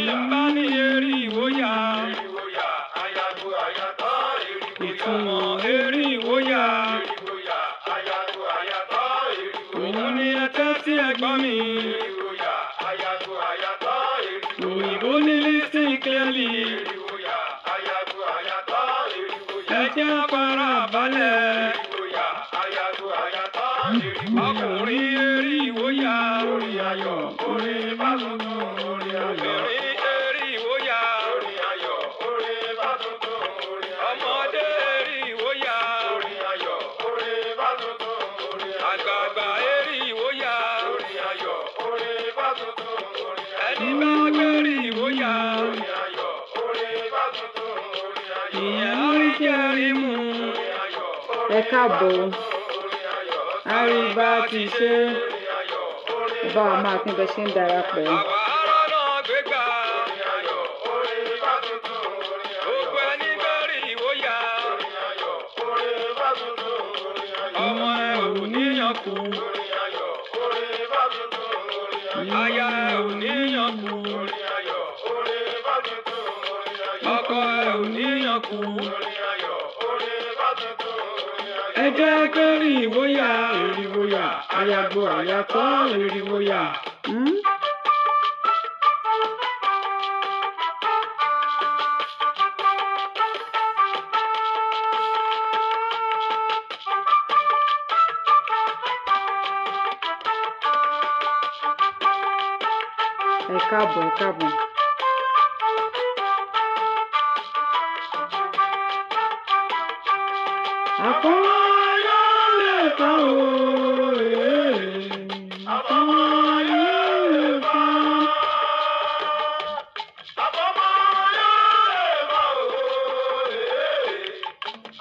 Bá ní eriwo ya. Ìtumọ̀ eriwo ya. Òun ni ẹ tẹ́tí ẹ gbọ́ mi. Òyìnbó ní listen clearly. Ẹ jẹ́ fara balẹ̀. Ọkùnrin eriwo ya. Orin ayọ̀, orin bá tuntun, orin ayọ̀. Obìnrin eriwo ya. Orin ayọ̀, orin bá tuntun, orin ayọ̀. Ọmọdé eriwo ya. Orin ayọ̀, orin bá tuntun, orin ayọ̀. Àgbààgbà eriwo ya. Orin ayọ̀, orin bá tuntun, orin ayọ̀. Ẹni bá gbé eriwo ya. Orin ayọ̀, orin bá tuntun, orin ayọ̀. Ìyẹn á rí jẹ́rìí mú. Orin ayọ̀, Ẹ orin bá káàbọ̀ o. tuntun, orin ayọ̀. Àríbá ti ṣe. Orin ayọ̀, orin Ẹ bá wa máa pín bẹ ṣe ń darapọ̀. Àwa arọ́nà gbégbá. Orin ayọ̀, orin bá tuntun, orin ayọ̀. Gbogbo ẹni gbé eriwo ya. Orin ayọ̀, orin bá tuntun, orin ayọ̀. Ọmọ ẹ ò níyàn kú. Orin ayọ̀, orin bá tuntun, orin ayọ̀. Aya ẹ ò níyàn kú. Orin ayọ̀, orin bá tuntun, orin ayọ̀. Ọkọ ẹ ò níyàn kú. Orin ayọ̀, orin bá tuntun, orin ayọ̀. Ẹ jẹ́ k'ériwo ya. Eriwo ya, ayagbo ayatọ́, eriwo ya. Hmm? Ẹ káàbọ̀, ẹ káàbọ̀. Àfọwọ́ yóò lè fa òye. Àfọwọ́ yóò lè fa. Àfọwọ́ yóò lè fa òye.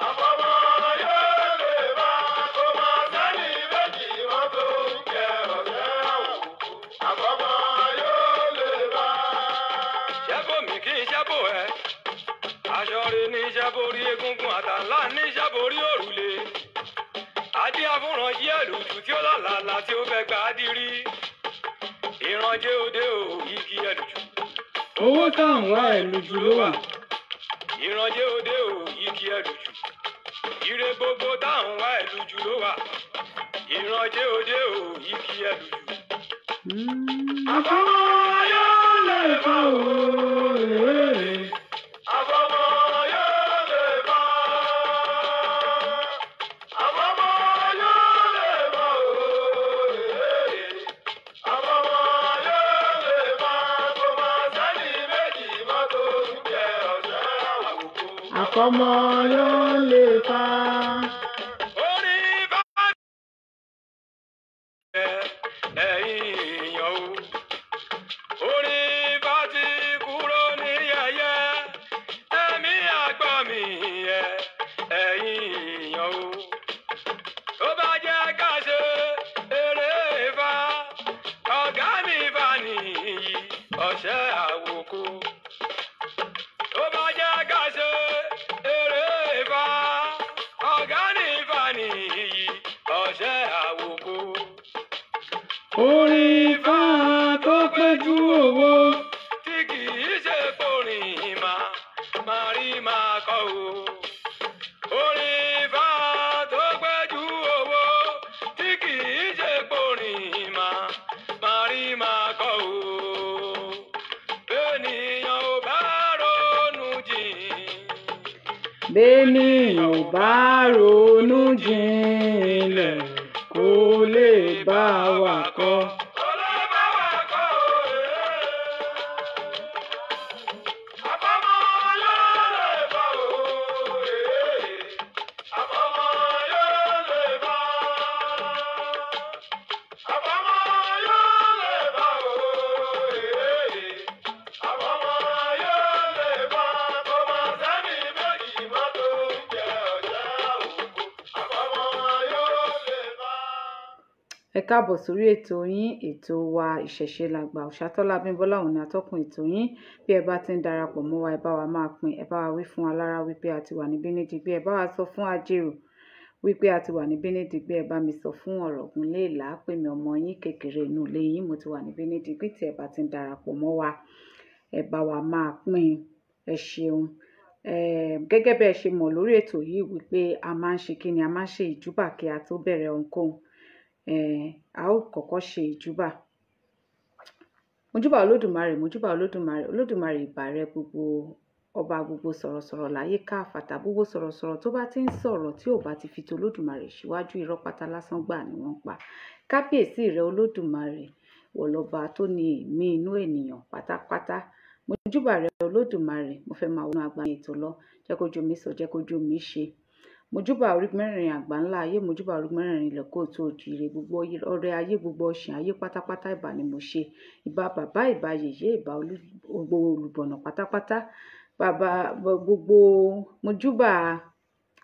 Àfọwọ́ yóò lè fa. Kò máa sẹ́ni méjì wọ́n tó ń jẹ ọ̀sẹ̀ àwòkù. Àfọwọ́ yóò lè fa. Ṣẹ́bò mi kí n ṣẹ́bò ẹ. Aṣọ rẹ̀ ní ṣẹ́bò rí egungun àtàlà ní ṣẹ́bò rí òrùlé. Adé afúnran yí ẹ̀lùjù tí ó lálàlà tí ó fẹ́ gba adírí. Ìrànjẹ́ òde ò igi ẹ̀lùjù. Owó táwọn wá ẹ̀lùjù ló wà. Ìrànjẹ́ òde ò igi ẹ̀lùjù. Ire gbogbo táwọn wá ẹ̀lùjù ló wà. Ìrànjẹ́ òde ò igi ẹ̀lùjù. Àfọwọ́ yóò lè fa òye. Àfọwọ́ yóò lè fa. Àfọwọ́ yóò lè fa òye. Àfọwọ́ yóò lè fa. Kò máa sẹ́ni méjì mọ́tò ń jẹ ọ̀sẹ̀ àwòkù. Àfọmọ́ yóò lè fa. Orin bá ẹ̀yin èèyàn o. Orin bá ti kúrò ní yẹ̀yẹ́, ẹ̀mí àgbà mi ẹ̀ ẹ̀yin èèyàn o. Tó bá jẹ́ ká ṣe eré Ifá, ọ̀gá mi bá nìyí ọ̀ṣẹ́ àwòkù. Tó bá jẹ́ ká ṣe eré Ifá, ọ̀gá ní Ifá nìyí ọ̀ṣẹ́ àwòkù. Orin Ifá tó péjú owó. Tí kì í ṣe porin máa máa rí máa kọ́ o. Orin Ifá tó péjú owó tí kì í ṣe porin máa máa rí máa kọ́ o. Bẹ́ẹ̀nìyàn ò bá ronú jìn. Bẹ́ẹ̀nìyàn ò bá ronú jinlẹ̀ kó lè bá wa kọ́. Kò lè bá wa kọ́ o. Àfọmọ́ yóò lè fa òye. Àfọmọ́ yóò lè fa. Àfọmọ́ yóò lè fa òye. Àfọmọ́ yóò lè fa. Kò máa sẹ́ni méjì mọ́tò ń jẹ ọ̀jẹ̀ àwòkù. Àfọmọ́ yóò lè fa. Ẹ káàbọ̀ sórí ètò yín, ètò wa Ìṣẹ̀ṣe Làgbà. Òṣàtọ́lá Abímbọ́lá òun ni atọ́kùn ètò yín. Bí ẹ bá ti ń darapọ̀ mọ́ wa, ẹ bá wa máa pín, ẹ bá wa wí fún alára wípé a ti wà níbí ní digbí, ẹ bá wa sọ fún ajérò wípé a ti wà níbí ní digbí, ẹ bá mi sọ fún Ọ̀rọ̀gún Léèlá pé mi ọmọ yín kékeré inú ilé yín, mo ti wà níbí ní digbí tí ẹ bá ti ń darapọ̀ mọ́ wa. Ẹ bá wa máa pín. Ẹ ṣeun. Gẹ́gẹ́ bí ẹ ṣe mọ̀ lórí ètò yìí wípé a máa ń ṣe kíni, a máa ń ṣe ìjúbà kí a tó bẹ̀rẹ̀ ohunkóhun. A ó kọ́kọ́ ṣe ìjúbà. Mojúbà Olódùmarè, mojúbà Olódùmarè, Olódùmarè ìbà rẹ gbogbo ọba gbogbo sọ̀rọ̀sọ̀rọ̀ láyé káfàtà, gbogbo sọ̀rọ̀sọ̀rọ̀ tó bá ti ń sọ̀rọ̀ tí ò bá ti fi ti Olódùmarè síwájú, irọ́ pátá lásán gbà ni wọ́n ń pa. Kábíyèsí rẹ Olódùmarè, wọ̀ lọ́ba tó ní ẹ̀mí inú ènìyàn pátápátá. Mojúbà rẹ Olódùmarè, mo fẹ́ máa wọnú agbami ètò lọ, jẹ́ kójú mi sọ, jẹ́ kójú mi ṣe. Mojúbà orígun mẹ́rẹ̀ẹ̀rin àgbáńlá ayé, mojúbà orígun mẹ́rẹ̀ẹ̀rin ilẹ̀ kóòtù òjìire, gbogbo ọrẹ ayé, gbogbo ọ̀sìn ayé pátápátá ìbà ni mo ṣe. Ìbà bàbá, ìbà yèyé, ìbà gbogbo olùbọ̀nà pátápátá. Bàbá gbogbo, mojúbà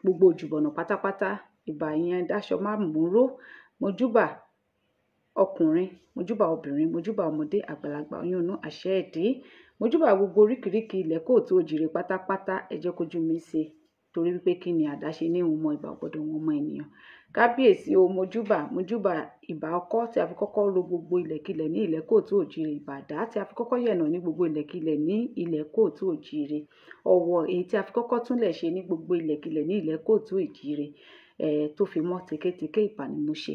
gbogbo òjùbọ̀nà pátápátá, ìbà yẹn dáṣọ má múró. Mojúbà ọkùnrin, mojúbà obìnrin, mojúbà ọmọdé, àgbàlagbà, oyún inú, àṣẹ ẹ̀dí. Mojúbà gbogbo oríkìríkì ilẹ̀ kóòtù òjìire pátápátá, ẹ jẹ́ kójú mi ṣe. Torí wípé kí ni àdáṣe ní ìhun mọ ìbà gbọdọ̀ wọn mọ ènìyàn. Kábíyèsí o, mojúbà, mojúbà ìbà ọkọ́ tí a fi kọ́kọ́ ro gbogbo ilẹ̀kílẹ̀ ní ilẹ̀ kóòtù òjìire, ìbà àdá tí a fi kọ́kọ́ yẹ̀nà ní gbogbo ilẹ̀kílẹ̀ ní ilẹ̀ kóòtù òjìire, ọ̀wọ̀ èyí tí a fi kọ́kọ́ túnlẹ̀ ṣe ní gbogbo ilẹ̀kílẹ̀ ní ilẹ̀ kóòtù òjìire, tó fi mọ́ tèkétèké ìbà ni mo ṣe.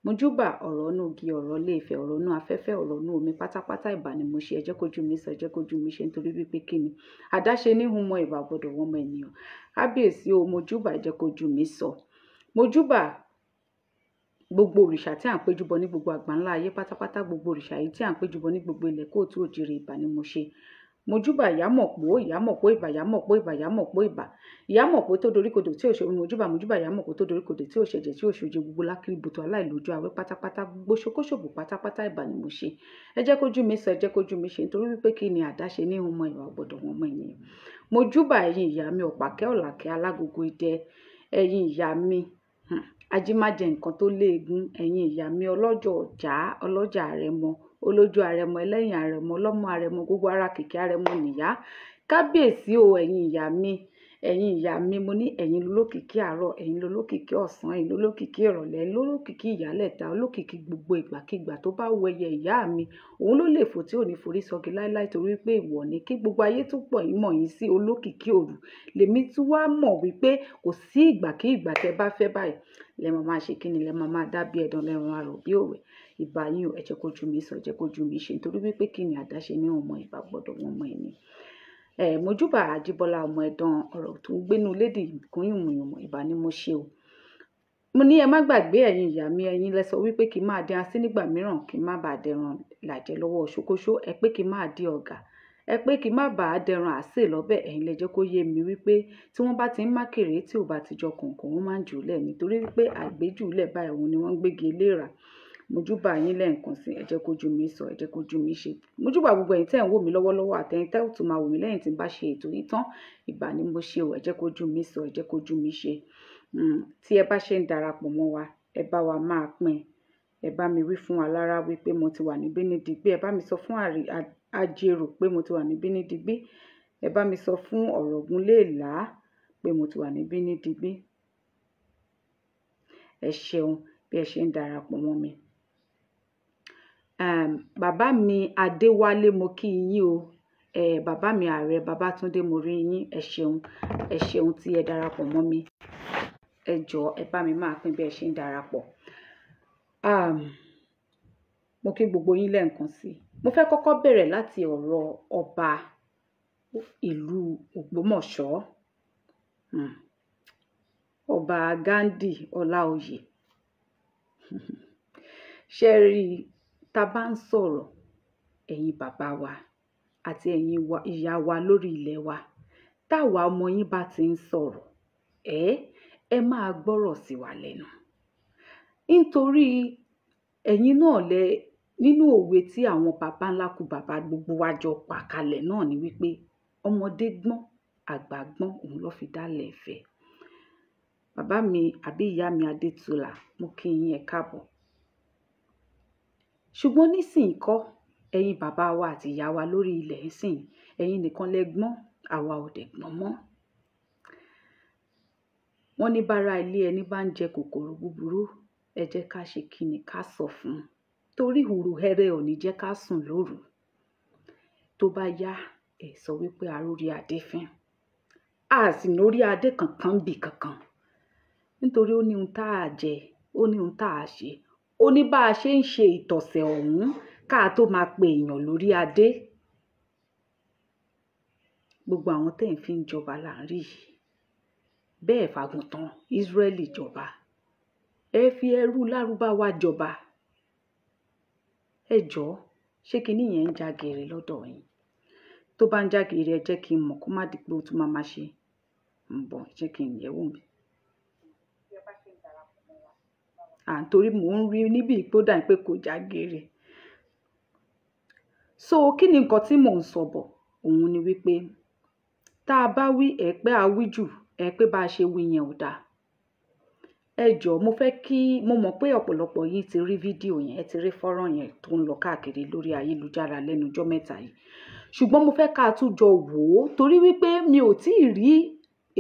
Mojúbà ọ̀rọ̀ inú igi, ọ̀rọ̀ ilé Ifẹ̀, ọ̀rọ̀ inú afẹ́fẹ́, ọ̀rọ̀ inú omi pátápátá ìbà ni mo ṣe. Ẹ jẹ́ kójú mi sọ, ẹ jẹ́ kójú mi ṣe, nítorí wípé kí ni àdáṣe ní ìhun mọ ìbà gbọdọ̀ wọn mọ ènìyàn. Kábíyèsí o, mojúbà, ẹ jẹ́ kójú mi sọ. Mojúbà gbogbo òrìṣà tí à ń péjúbọ ní gbogbo àgbáńlá ayé pátápátá, gbogbo òrìṣà yìí tí à ń péjúbọ ní gbogbo ilẹ̀ kóòtù òjìire ìbà ni mo ṣe. Mojúbà ìyámọ̀pó, ìyámọ̀pó ìbà, ìyámọ̀pó ìbà, ìyámọ̀pó ìbà. Ìyámọ̀pó tó doríkodò tí ò ṣe omi, mojúbà, mojúbà ìyámọ̀pó tó doríkodò tí ò ṣẹ̀jẹ̀ tí ò ṣoje, gbogbo lákìrìbùtù aláìlójú awẹ́ pátápátá, gbogbo ṣokóṣòbò pátápátá ìbà ni mo ṣe. Ẹ jẹ́ kójú mi sọ, ẹ jẹ́ kójú mi ṣe, nítorí wípé kí ni àdáṣe ní ìhun mọ ìwà gbọdọ̀ wọn mọ ènìyàn. Mojúbà ẹ̀yin ìyá mi ọ̀pàkẹ́ ọ̀làkẹ́ alágogo idẹ, ẹ̀yin ìyá mi, ajímájẹ nǹkan tó léegun, ẹ̀yin ìyá mi ọlọ́jọ̀ ọ̀já, ọlọ́jà àrẹ̀mọ, olójú àrẹ̀mọ, ẹlẹ́yìn àrẹ̀mọ, ọlọ́mọ àrẹ̀mọ, gbogbo ara kìkì àrẹ̀mọ nìyá. Kábíyèsí o, ẹ̀yin ìyá mi, ẹ̀yin ìyá mi, mo ní ẹ̀yin lolókìkí àárọ̀, ẹ̀yin lolókìkí ọ̀sán, ẹ̀yin lolókìkí ìrọ̀lẹ́, ẹ̀yin lolókìkí ìyálẹ̀ta, olókìkí gbogbo ìgbàkígbà tó bá wọ ẹyẹ ìyá mi, òun ló lè fò tí ò ní forí sọgi láéláé, torí pé ìwọ ni kí gbogbo ayé tún pọ̀ yín mọ̀ yín sí olókìkí òru. Lèmi tún wá mọ̀ wípé kò sí ìgbàkígbà tẹ bá fẹ́ báyìí, lẹ máa máa ṣe kíni, lẹ máa máa dá bí ẹ̀dán, lẹ máa rọ̀ bí òwe. Ìbà yín o, ẹ jẹ́ kójú mi sọ, ẹ jẹ́ kójú mi ṣe, nítorí wípé kí ni àdáṣe ní ìhun mọ ìbà gbọdọ̀ wọn mọ ènìyàn. Mojúbà Àjíbọ́lá ọmọ ẹ̀dán, ọ̀rọ̀ tó ń gbénú lédè kún yùmùyùmù, ìbà ni mo ṣe o. Mo ní ẹ má gbàgbé ẹ̀yin ìyá mi, ẹ̀yin lẹ sọ wípé kí n máa dín asín nígbà mìíràn, kí n má bàa dẹran làjẹ́ lọ́wọ́ ṣókóṣó, ẹ pé kí n máa dín ọ̀gà, ẹ pé kí n má bàa dẹran àsè lọ́bẹ̀. Ẹ̀yin lẹ jẹ́ kó yé mi wípé tí wọ́n bá ti ń mákèrè tí ò bá ti jọ kọ̀ǹkọ̀, wọ́n máa ń jùúlẹ̀ nítorí wípé àgbéjùúlẹ̀ báyìí òun ni wọ́n ń gbégi eléèrà. Mojúbà yín lẹ́ẹ̀kan sí, ẹ jẹ́ kójú mi sọ, ẹ jẹ́ kójú mi ṣe. Mojúbà gbogbo ẹ̀yin tẹ́ ń wò mí lọ́wọ́lọ́wọ́ àtẹ̀yin tẹ́ ò tún máa wò mí lẹ́yìn tí n bá ṣe ètò yìí tán, ìbà ni mo ṣe o, ẹ jẹ́ kójú mi sọ, ẹ jẹ́ kójú mi ṣe. Tí ẹ bá ṣe ń darapọ̀ mọ́ wa, ẹ bá wa máa pín. Ẹ bá mi wí fún alára wípé mo ti wà níbí ní digbí, ẹ bá mi sọ fún Ajérò pé mo ti wà níbí ní digbí, ẹ bá mi sọ fún Ọ̀rọ̀gún Léèlá pé mo ti wà níbí ní digbí. Ẹ ṣeun bí ẹ ṣe ń darapọ̀ mọ́ mi. Bàbá mi Adéwálé, mo kí yín o. Bàbá mi Ààrẹ Babátúndé, mo rí yín. Ẹ ṣeun, ẹ ṣeun tí ẹ darapọ̀ mọ́ mi. Ẹ jọ̀ọ́ ẹ bá mi máa pín bí ẹ ṣe ń darapọ̀. Mo kí gbogbo yín lẹ́ẹ̀kan sí i. Mo fẹ́ kọ́kọ́ bẹ̀rẹ̀ láti ọ̀rọ̀ ọba ìlú Ògbómọ̀ṣọ́, Ọba Ghandi Ọláoyè. Ṣé ẹ rí i, tá bá ń sọ̀rọ̀ ẹ̀yin bàbá wa àti ẹ̀yin ìyá wa lórí ilẹ̀ wa, táwa ọmọ yín bá ti ń sọ̀rọ̀, ẹ máa gbọ́rọ̀ sí wa lẹ́nu. Nítorí ẹ̀yin náà lẹ nínú òwe tí àwọn bàbá ńlá kú bàbá gbogbo wa jọ pa kalẹ̀ náà ni wípé ọmọdé gbọ́n, àgbà gbọ́n, òun ló fi dálẹ̀ ìfẹ́. Bàbá mi àbí ìyá mi Adétúlà, mo kí yín, ẹ káàbọ̀. Ṣùgbọ́n nísìnyí kọ́, ẹ̀yin bàbá wa àti ìyá wa lórí ilẹ̀ ìsìn, ẹ̀yin nìkan lẹ gbọ́n, àwa ò dẹ̀ gbọ́n mọ́. Wọ́n ní bára ilé ẹni bá ń jẹ kòkòrò búburú, ẹ jẹ́ ká ṣe kíni ká sọ fún un. Torí hùrùhẹrẹ ò ní jẹ́ ká sùn lóru. Tó bá yá, Ẹ sọ wípé arórí adé fín, a sì nórí adé kankan bì kankan, nítorí ó ní ohun tá a jẹ, ó ní ohun tá a ṣe, ó ní bá a ṣe ń ṣe ìtọ̀sẹ̀ ọ̀hún ká tó máa pe èèyàn lórí adé. Gbogbo àwọn tẹ́ ń fi ń jọba là ń rí yìí. Bẹ́ẹ̀ fàgùntàn Ísírẹ́lì jọba, ẹ fi ẹrú Lárúbáwá jọba. Ẹ jọ̀ọ́, ṣé kinní yẹn ń já geere lọ́dọ̀ yín? Tó bá ń já geere, ẹ jẹ́ kí n mọ̀ kó má di pé ó tún máa máa ṣe. Ń bọ̀, jẹ́ kí n yẹ̀ wò mí. À ń torí mò ń rí níbí pé ó dà pé kò já geere. So kí ni nǹkan tí mò ń sọ bọ̀? Òun ni wípé tá a bá wí ẹ pé a wí jù, ẹ pé bá a ṣe wí yẹn ò dáa. Ẹ jọ̀ọ́, mo fẹ́ kí mo mọ̀ pé ọ̀pọ̀lọpọ̀ yín ti rí fídíò yẹn, ẹ ti rí fọ́nrán yẹn tó ń lọ káàkiri lórí ayélujára lẹ́nu ọjọ́ mẹ́ta yìí. Ṣùgbọ́n mo fẹ́ ká tún jọ wò ó, torí wípé mi ò tí ì rí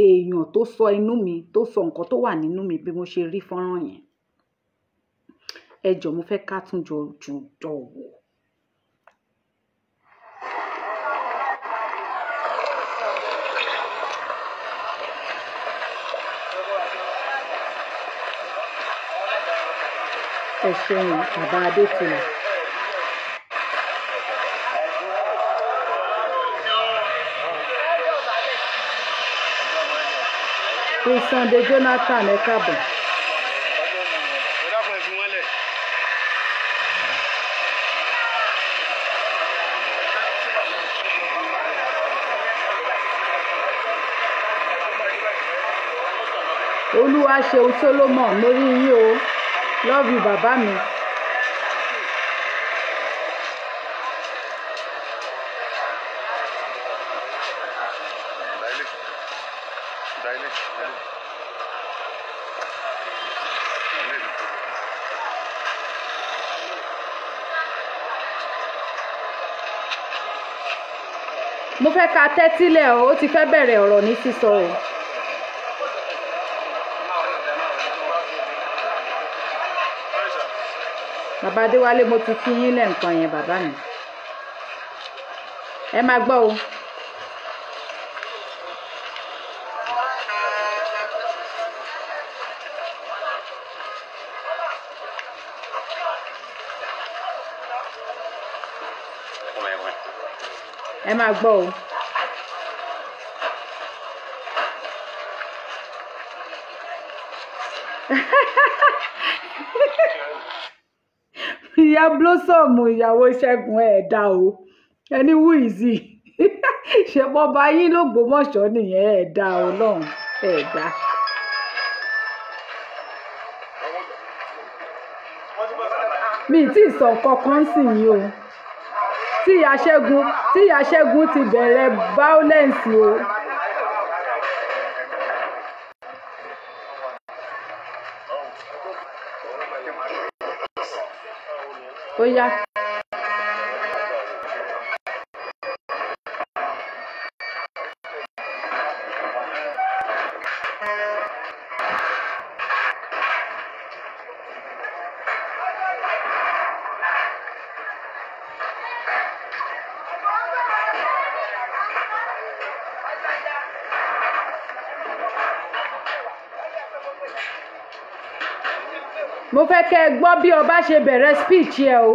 èèyàn tó sọ inú mi, tó sọ nǹkan tó wà nínú mi bí mo ṣe rí fọ́nrán yẹn. Ẹ jọ̀ọ́, mo fẹ́ ká tún jọ jọ wò ó. Ẹ ṣeun bàbá Adétìlà. Prince Sunday Jonathan, ẹ káàbọ̀. Olúwa ṣeun Solomon, mo rí yín o. Love you bàbá mi. Mo fẹ́ ka tẹ́tílẹ̀ o, ó ti fẹ́ bẹ̀rẹ̀ ọ̀rọ̀ ní sísọ o. Bàbá Adéwálé, mo ti kí yín lẹ́ǹkan yẹn bàbá mi. Ẹ máa gbọ́ o. Ẹ máa gbọ́ o. Ìyá Blossom, ìyàwó Ṣẹ́gun, ẹ̀ dá o. Ẹni who is he? Ṣe bọ́ba yín l'Ógbómọ̀ṣọ́ nìyẹn? Ẹ̀ dá o lọ́hùn, ẹ̀ dá. Mi ì tí ì sọ nǹkan kan sì yín o. Tí ìyá Ṣẹ́gun, tí ìyá Ṣẹ́gun ti bẹ̀rẹ̀ violence o. Ó yá. Mo fẹ́ kẹ́ ẹ gbọ́ bí ọba ṣe bẹ̀rẹ̀ speech ẹ o.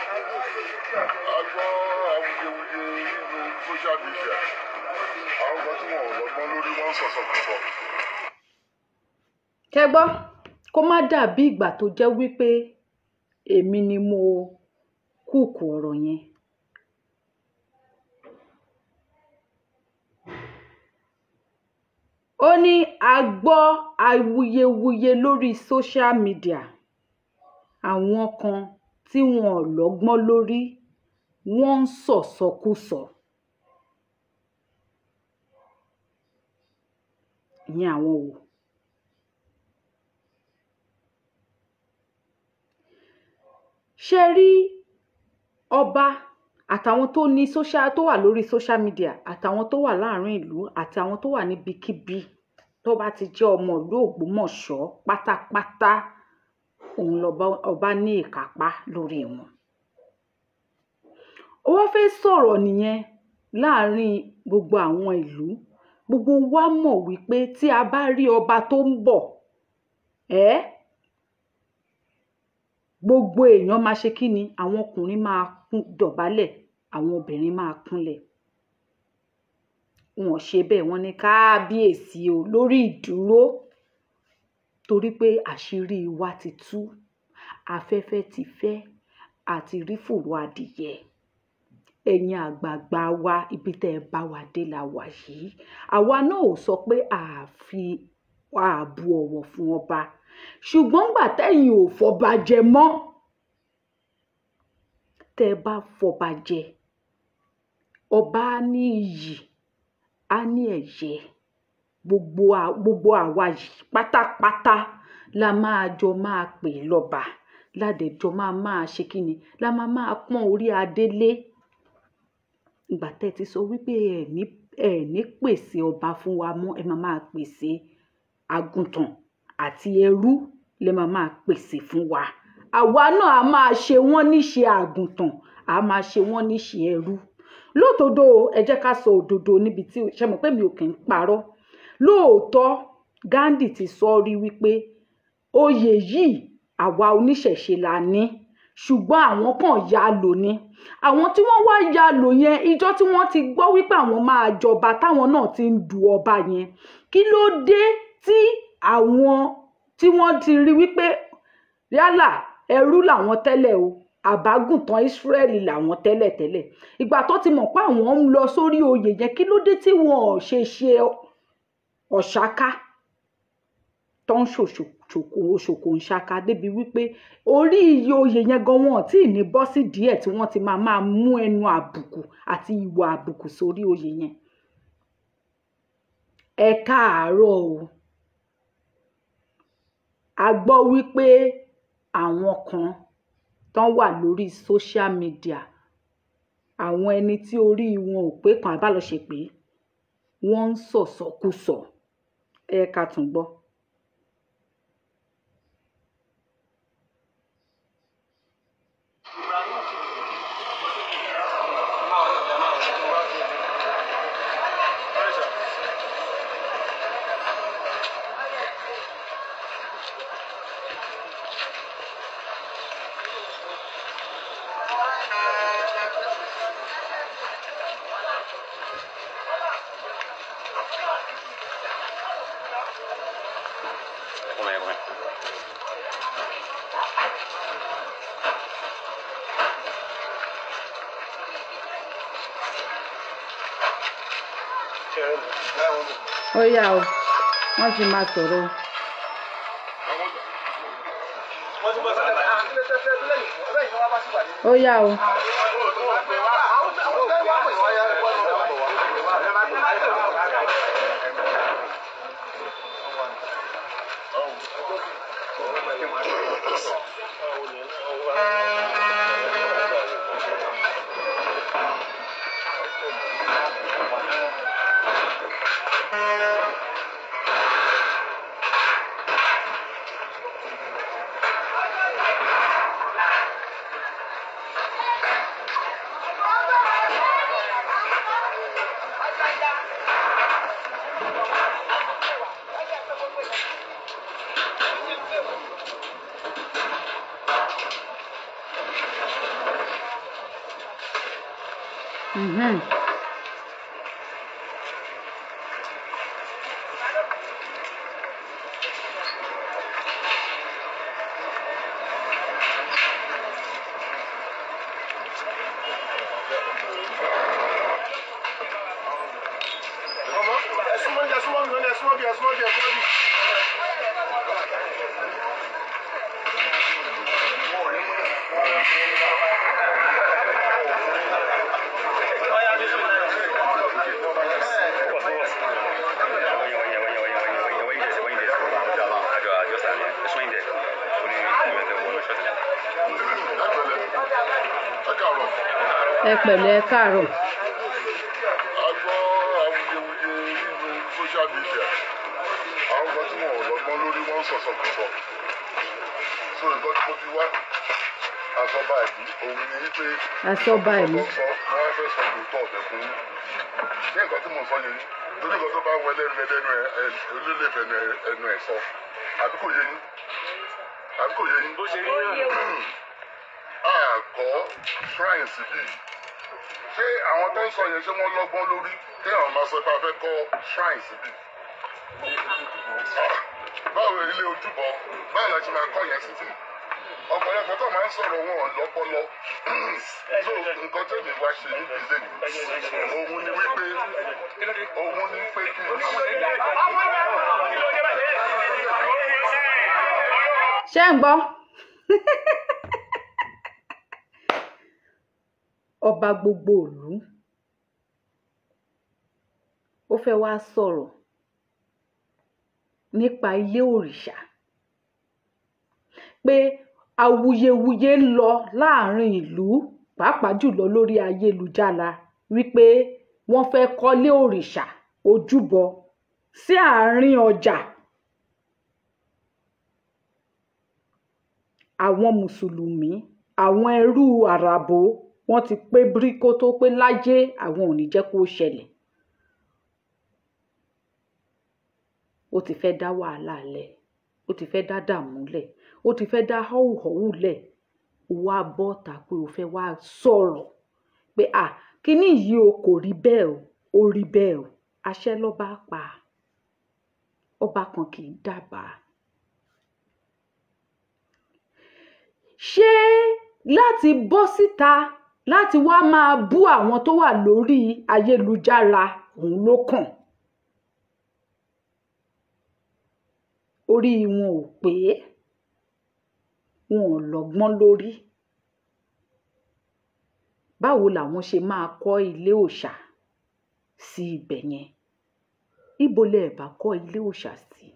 A gbọ́ awuyewuye nínú social media, àwọn kan tí wọn ò lọ́gbọ́n lórí wọn sọ̀sọ̀kùsọ̀. Kẹ́ gbọ́, kó má dàbí ìgbà tó jẹ́ wípé èmi ni mo kúùkù ọ̀rọ̀ yẹn. Ó ní a gbọ́ awuyewuye lórí social media, àwọn kan tí wọn ò lọ́gbọ́n lórí wọ́n ń sọ̀sọkúsọ. Ìyẹn àwọn wò? Ṣé rí ọba àtàwọn tó ní social, tó wà lórí social media, àtàwọn tó wà láàrin ìlú, àtàwọn tó wà níbikíbi tó bá ti jẹ́ ọmọ ìlú Ògbómọ̀ṣọ́ pátápátá, òun lọba ọba ní ìkápá lórí wọn. Ó wá fẹ́ sọ̀rọ̀ nìyẹn láàrin gbogbo àwọn ìlú. Gbogbo wa mọ̀ wípé tí a bá rí ọba tó ń bọ̀, ẹ́ gbogbo èèyàn máa ṣe kí ni, àwọn ọkùnrin máa kún dọ̀bálẹ̀, àwọn obìnrin máa kúnlẹ̀. Wọn ò ṣe bẹ́ẹ̀, wọ́n ní kábíyèsí o lórí ìdúró, torí pé àṣírí wa ti tú, afẹ́fẹ́ ti fẹ́, àti rí fùrọ̀ adìyẹ. Ẹ̀yin àgbààgbà wa, ibi tẹ́ ẹ bá wa dé la wà yìí. Àwa náà ò sọ pé àfi ààbò ọ̀wọ̀ fún ọba, ṣùgbọ́n gbà tẹ́yin ò fọba jẹ mọ́, tẹ́ ẹ bá fọba jẹ, ọba á ní iyì, á ní ẹ̀yẹ. Gbogbo àwa yìí pátápátá la máa jọ máa pè lọ́ba, ládẹjọ́ máa máa ṣe kí ni, la máa máa pọ́n orí adé lé. Ìgbà tẹ́ ẹ ti sọ wípé ẹ ní pèsè ọba fún wa mọ́, ẹ máa máa pèsè àgùntàn àti ẹrú lẹ máa máa pèsè fún wa. Àwa náà a máa ṣe wọ́n níṣe àgùntàn, a máa ṣe wọ́n níṣe ẹrú. Lótòdó, ẹ jẹ́ ká sọ òdodo níbi tí ṣe mọ̀ pé mi ò kì í parọ́. Lóòótọ́, Gandhi ti sọ rí wípé oyè yìí àwa oníṣẹ̀ṣe la ní, ṣùgbọ́n àwọn kan ya lò ní. Àwọn tí wọ́n wá ya lò yẹn, ìjọ́ tí wọ́n ti gbọ́ wípé àwọn máa jọba, táwọn náà ti ń du ọba yẹn. Kí ló dé tí àwọn tí wọ́n ti rí wípé yálà ẹrú làwọn tẹ́lẹ̀ o, àbágùntàn Ísírẹ́lì làwọn tẹ́lẹ̀tẹ́lẹ̀, ìgbà tó ti mọ̀ pé àwọn ń lọ sórí oyè yẹn, kí ló dé tí wọn ò ṣe ṣe ọ̀ṣáká tó ń ṣòkò ń ṣaka débi wípé orí iye oyè yẹn gan wọn ò tí ì ní bọ́ sí díẹ̀ tí wọ́n ti máa máa mú ẹnu àbùkù àti ìwà àbùkù sórí oyè yẹn. Ẹ káàárọ̀ o. A gbọ́ wípé àwọn kan tán wà lórí social media, àwọn ẹni tí orí wọn ò pé kan àbá lọ ṣe pé wọ́n ń sọ̀sọkúsọ. Ẹ ká tún gbọ́. Ó yá o, wọ́n ti máa sọ̀rọ̀. Ó yá o. Mhm. Ẹ pẹ̀lẹ́, ẹ káàárọ̀. A gbọ́ awuyewuye nínú social media, àwọn kan tí wọn ò lọ́gbọ́n lórí wọn ń sọ̀sọ̀kùsọ̀. So nǹkan tí mo fi wá àsọba ìlú òun ni wípé Asọ́ba ìlú. sọ wọn á fẹ́ sọ tòótọ́ ọ̀bẹ fún yín. Ṣé nǹkan tí mo sọ yẹn torí nǹkan tó bá wọ ẹlẹ́nu ẹlẹ́nu ẹ olólùfẹ́ ẹnu ẹ sọ, àbí kò yé yín? Àbí kò yé yín? Bó ṣe rí náà. Àkọ́ shrine síbí, ṣé àwọn tó ń sọ yẹn, ṣé wọ́n lọ́gbọ́n lórí kéèyàn máa sọ pé a fẹ́ kọ́ shrine síbí? Báwo ilé ojúbọ, báwo la ṣe máa kọ́ yẹn síbí? Ọ̀pọ̀lọpọ̀ tó máa ń sọ̀rọ̀ wọn lọ́pọlọ. So nǹkan tẹ̀mí wá ṣe níbi lẹ́nu òun ni wípé òun ni pé kí n Ṣé ń gbọ́? Ọba gbogbo ìlú ó fẹ́ wá sọ̀rọ̀ nípa ilé òrìṣà, pé awuyewuye ń lọ láàrin ìlú, pàápàá jùlọ lórí ayélujára, wípé wọ́n fẹ́ kọ́lé òrìṣà ojúbọ sí àárín ọjà. Àwọn mùsùlùmí, àwọn ẹrú àràbò, wọ́n ti pé bíríkó tó pé láyé àwọn ò ní jẹ́ kó ṣẹlẹ̀. Ó ti fẹ́ dá wàhálà lẹ̀, ó ti fẹ́ dá dààmú lẹ̀, ó ti fẹ́ dá họ́wùhọ́wù lẹ̀. Ó wá bọ́ta pé ó fẹ́ wá sọ̀rọ̀ pé à kíní yìí o, kò rí bẹ́ẹ̀ o, ó rí bẹ́ẹ̀ o. Àṣẹ lọ́ba pa, ọba kan kì í dábàá. Ṣé láti bọ́ síta láti wá máa bú àwọn tó wà lórí ayélujára òun ló kàn? Orí wọn ò pé, wọn ò lọ́gbọ́n lórí. Báwo làwọn ṣe máa kọ́ ilé òòṣà sí ibẹ̀ yẹn? Ibo lẹ ẹ̀ bá kọ́ ilé òòṣà sí?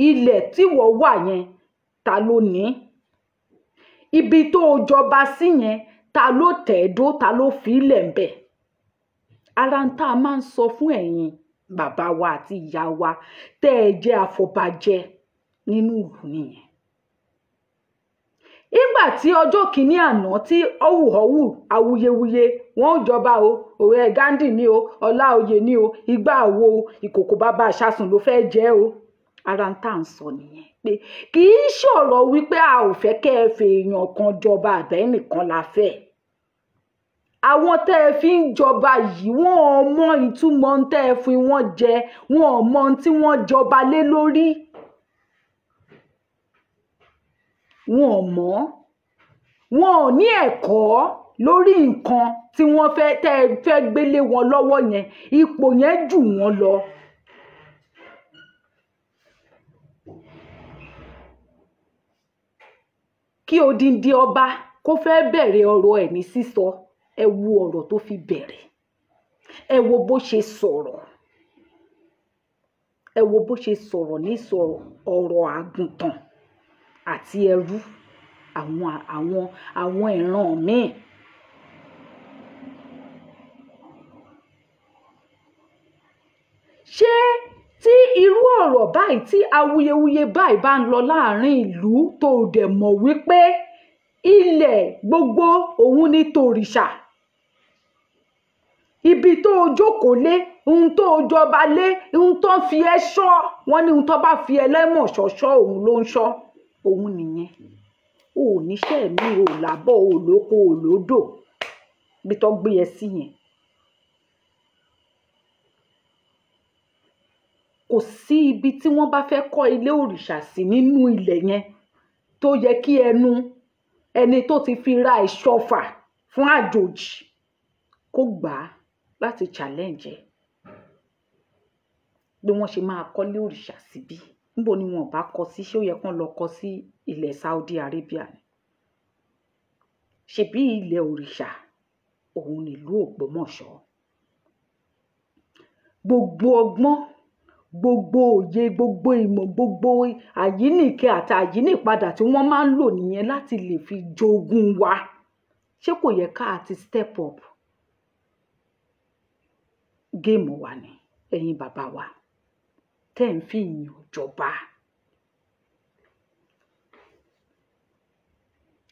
Ilẹ̀ tí wọ́n wà yẹn, ta ló ní? Ibi tó o jọba sí yẹn, ta ló tẹ̀dó, ta ló fi ilẹ̀ ń bẹ̀? Ara ń tá a máa ń sọ fún ẹ̀yin bàbá wa àti ìyá wa tẹ́ ẹ jẹ́ àfọbàjẹ́ nínú ìlú nìyẹn. Nígbà tí ọjọ́ kìíní àná tí họ́wùhọ́wù awuyewuye wọn ò jọba o, ọ̀rẹ́ Gandhi ni o, Ọláoyè ni o, igbá wo ìkòkò bàbá àṣàsùn ló fẹ́ jẹ́ o. Ara ń tà ń sọ nìyẹn pé kì í ṣọ̀rọ̀ wípé a ò fẹ́ kẹ́ ẹ fèèyàn kan jọba àbẹ́ nìkan la fẹ́. Àwọn tẹ́ ẹ fi ń jọba yìí, wọ́n ò mọ ìtumọ̀ ohun tẹ́ ẹ fi wọ́n jẹ, wọ́n ò mọ ohun tí wọ́n jọba lé lórí. Wọn ò mọ̀, wọn ò ní ẹ̀kọ́ lórí nǹkan tí wọ́n fẹ́ tẹ́ ẹ fẹ́ gbélé wọn lọ́wọ́ yẹn, ipò yẹn jù wọ́n lọ. Kí odindi ọba kó fẹ́ bẹ̀rẹ̀ ọ̀rọ̀ ẹ̀ ní sísọ, ẹ wo ọ̀rọ̀ tó fi bẹ̀rẹ̀, ẹ wo bó ṣe sọ̀rọ̀, ẹ wo bó ṣe sọ̀rọ̀ ní sọ̀rọ̀ ọ̀rọ̀ àgùntàn àti ẹrú àwọn ìran míì. Ṣé tí irú ọ̀rọ̀ báyìí, tí awuyewuye báyìí bá ń lọ láàrin ìlú, tó o dẹ̀ mọ̀ wípé ilẹ̀ gbogbo òun ni tòrìṣà, ibi tó o jókòó lé, ohun tó o jọba lé, ohun tó ń fi ẹ́ ṣọ́, wọ́n ní ohun tó bá fi ẹlẹ́mọ̀ṣọ́ ṣọ́ òun ló ń ṣọ́ òun nìyẹn. O ò níṣẹ́ mi, o ò lábọ̀, o ò lóko, o ò lódò, ibi tó gbé ẹ sí yẹn. Kò sí ibi tí wọ́n bá fẹ́ kọ́ ilé òrìṣà sí nínú ilẹ̀ yẹn tó yẹ kí ẹnu ẹni tó ti fi ra ìṣọ̀fà fún àjòjì kó gbà á láti challenge ẹ̀. Bí wọ́n ṣe máa kọ́lé òrìṣà síbí, níbo ni wọn ò bá kọ́ sí? Ṣé ó yẹ kán lọ kọ́ sí ilẹ̀ Saudi Arabia ni? Ṣebí ilẹ̀ òrìṣà òun nílùú Ògbómọ̀ṣọ́. Gbogbo ọgbọ́n, gbogbo òye, gbogbo ìmọ̀, gbogbo àyíníke àti àyínípadà tí wọ́n máa ń lò nìyẹn láti lè fi jogún wa. Ṣé kò yẹ ká ti step up géèmù wa ni, ẹ̀yin bàbá wa tẹ́ ń fi ìyàn jọba?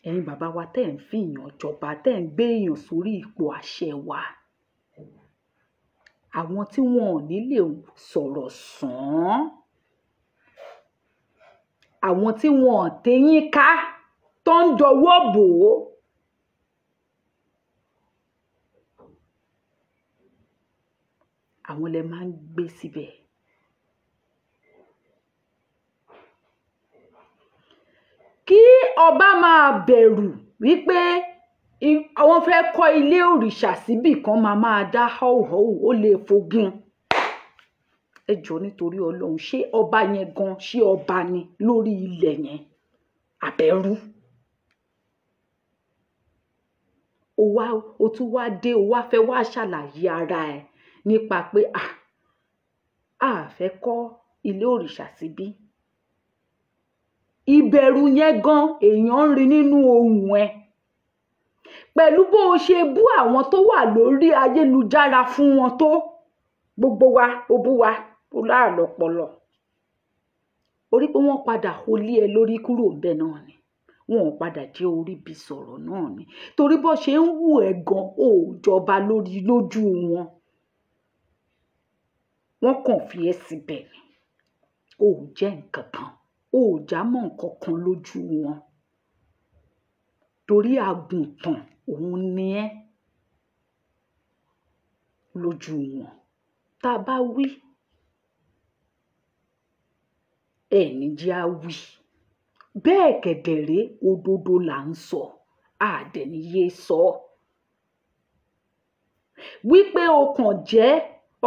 Ẹ̀yin bàbá wa tẹ́ ń fi ìyàn jọba, tẹ́ ń gbé èèyàn sórí ipò àṣẹ wa, àwọn tí wọn ò ní lè sọ̀rọ̀ sàn án, àwọn tí wọn ò téyín ká tó ń dọwọ́ bò ó. Àwọn lẹ máa ń gbé síbẹ̀. Kí ọba máa bẹ̀rù wípé àwọn fẹ́ kọ́ ilé òrìṣà síbì kan máa máa dá họ́wùhọ́wù, ó lè fogun. Ẹ jọ̀ọ́ nítorí Ọlọ́run, ṣé ọba yẹn gan, ṣé ọba ni lórí ilẹ̀ yẹn àbẹ̀rù? O wá, o tún wá dé, o wá fẹ́ wá ṣàlàyé ara ẹ nípa pé a fẹ́ kọ́ ilé òrìṣà síbí. Ìbẹ̀rù yẹn gan èèyàn ń rí nínú ohùn ẹ. Pẹ̀lú bó o ṣe bú àwọn tó wà lórí ayélujára fún wọn tó, gbogbo wa, ó bú wa, ó láàlọ́pọlọ. Orí pé wọ́n padà holé ẹ lórí kúrò ńbẹ̀ náà ni. Wọn ò padà jẹ́ orí bí sọ̀rọ̀ náà ni. Torí bó ṣe ń wù ẹ́ gan, ò jọba lórí lójú wọn. Wọ́n kàn fi ẹ́ síbẹ̀ ni. Ò jẹ́ nǹkan kan, ò já mọ́ nǹkan kan lójú wọn. Torí àgùntàn òun ni ẹ́ lójú wọn. Tá a bá wí, ẹ ní jẹ́ á wí. Bẹ́ẹ̀ kẹ̀dẹ̀rẹ́ òdodo là ń sọ, a dẹ̀ ní yé sọ. Wípé o kàn jẹ́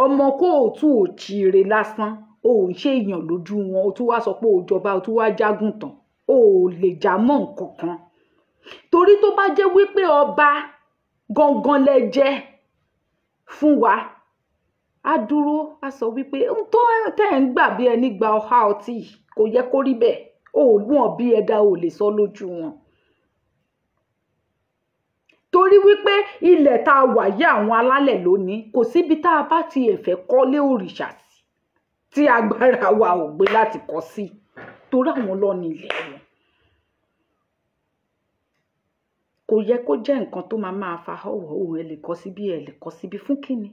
ọmọ kóòtù òjíire lásán, o ò ń ṣe èèyàn lójú wọn, o tún wá sọ pé o jọba, o tún wá jágùntàn, o ò lè já mọ́ nǹkan kan. Torí tó bá jẹ́ wípé ọba gangan lẹ jẹ́ fún wa, á dúró, á sọ wípé ohun tó tẹ́ ẹ̀ ń gbà bí ẹni gba ọ̀há ọtí kò yẹ kó rí bẹ́ẹ̀. O ò wọ́n bí ẹ̀dá, o ò lè sọ lójú wọn. Torí wípé ilẹ̀ tá a wà yí àwọn alálẹ̀ lónìí, kò síbi tá a bá ti ẹ̀fẹ̀ kọ́lé òrìṣà sí tí agbára wa ò gbé láti kọ́ sí. Torí àwọn ló ní ilẹ̀ wọn. Kò yẹ kó jẹ́ nǹkan tó máa máa fa họ́wùhọ́wù, ẹ lè kọ́ síbí, ẹ lè kọ́ síbí. Fún kíni?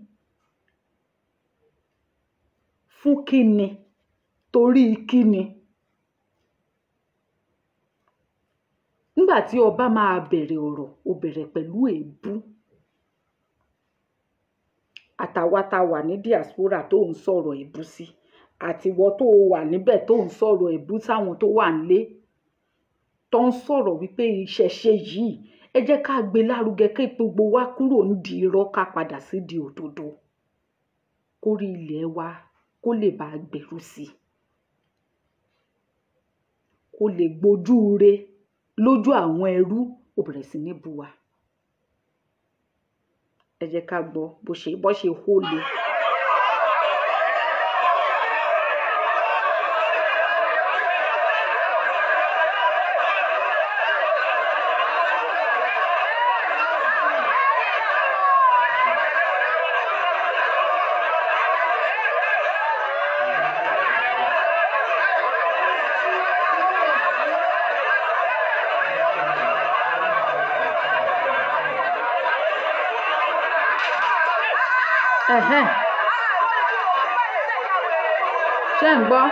Fún kíni? Torí kíni? Nígbà tí ọba máa bẹ̀rẹ̀ ọ̀rọ̀, ó bẹ̀rẹ̀ pẹ̀lú èébú. Àtàwa tá wà ní diaspora tó ń sọ̀rọ̀ èébú sí, àtiwọ́ tó wà níbẹ̀ tó ń sọ̀rọ̀ èébú sáwọn tó wà nílé, tó ń sọ̀rọ̀ wípé ìṣẹ̀ṣe yìí, ẹ jẹ́ ká gbé lárugẹ kí gbogbo wa kúrò nídìí irọ́ ká padà sídìí òdodo. Kórí ilẹ̀ wa kó lè bá gbèrú sí i. Kó lè gbojú re lójú àwọn ẹrú, ó bẹ̀rẹ̀ sí ní bú wa. Ẹ jẹ́ ká gbọ́ bó ṣe hó le. Ẹ̀hẹ́n. Ṣé ń gbọ́?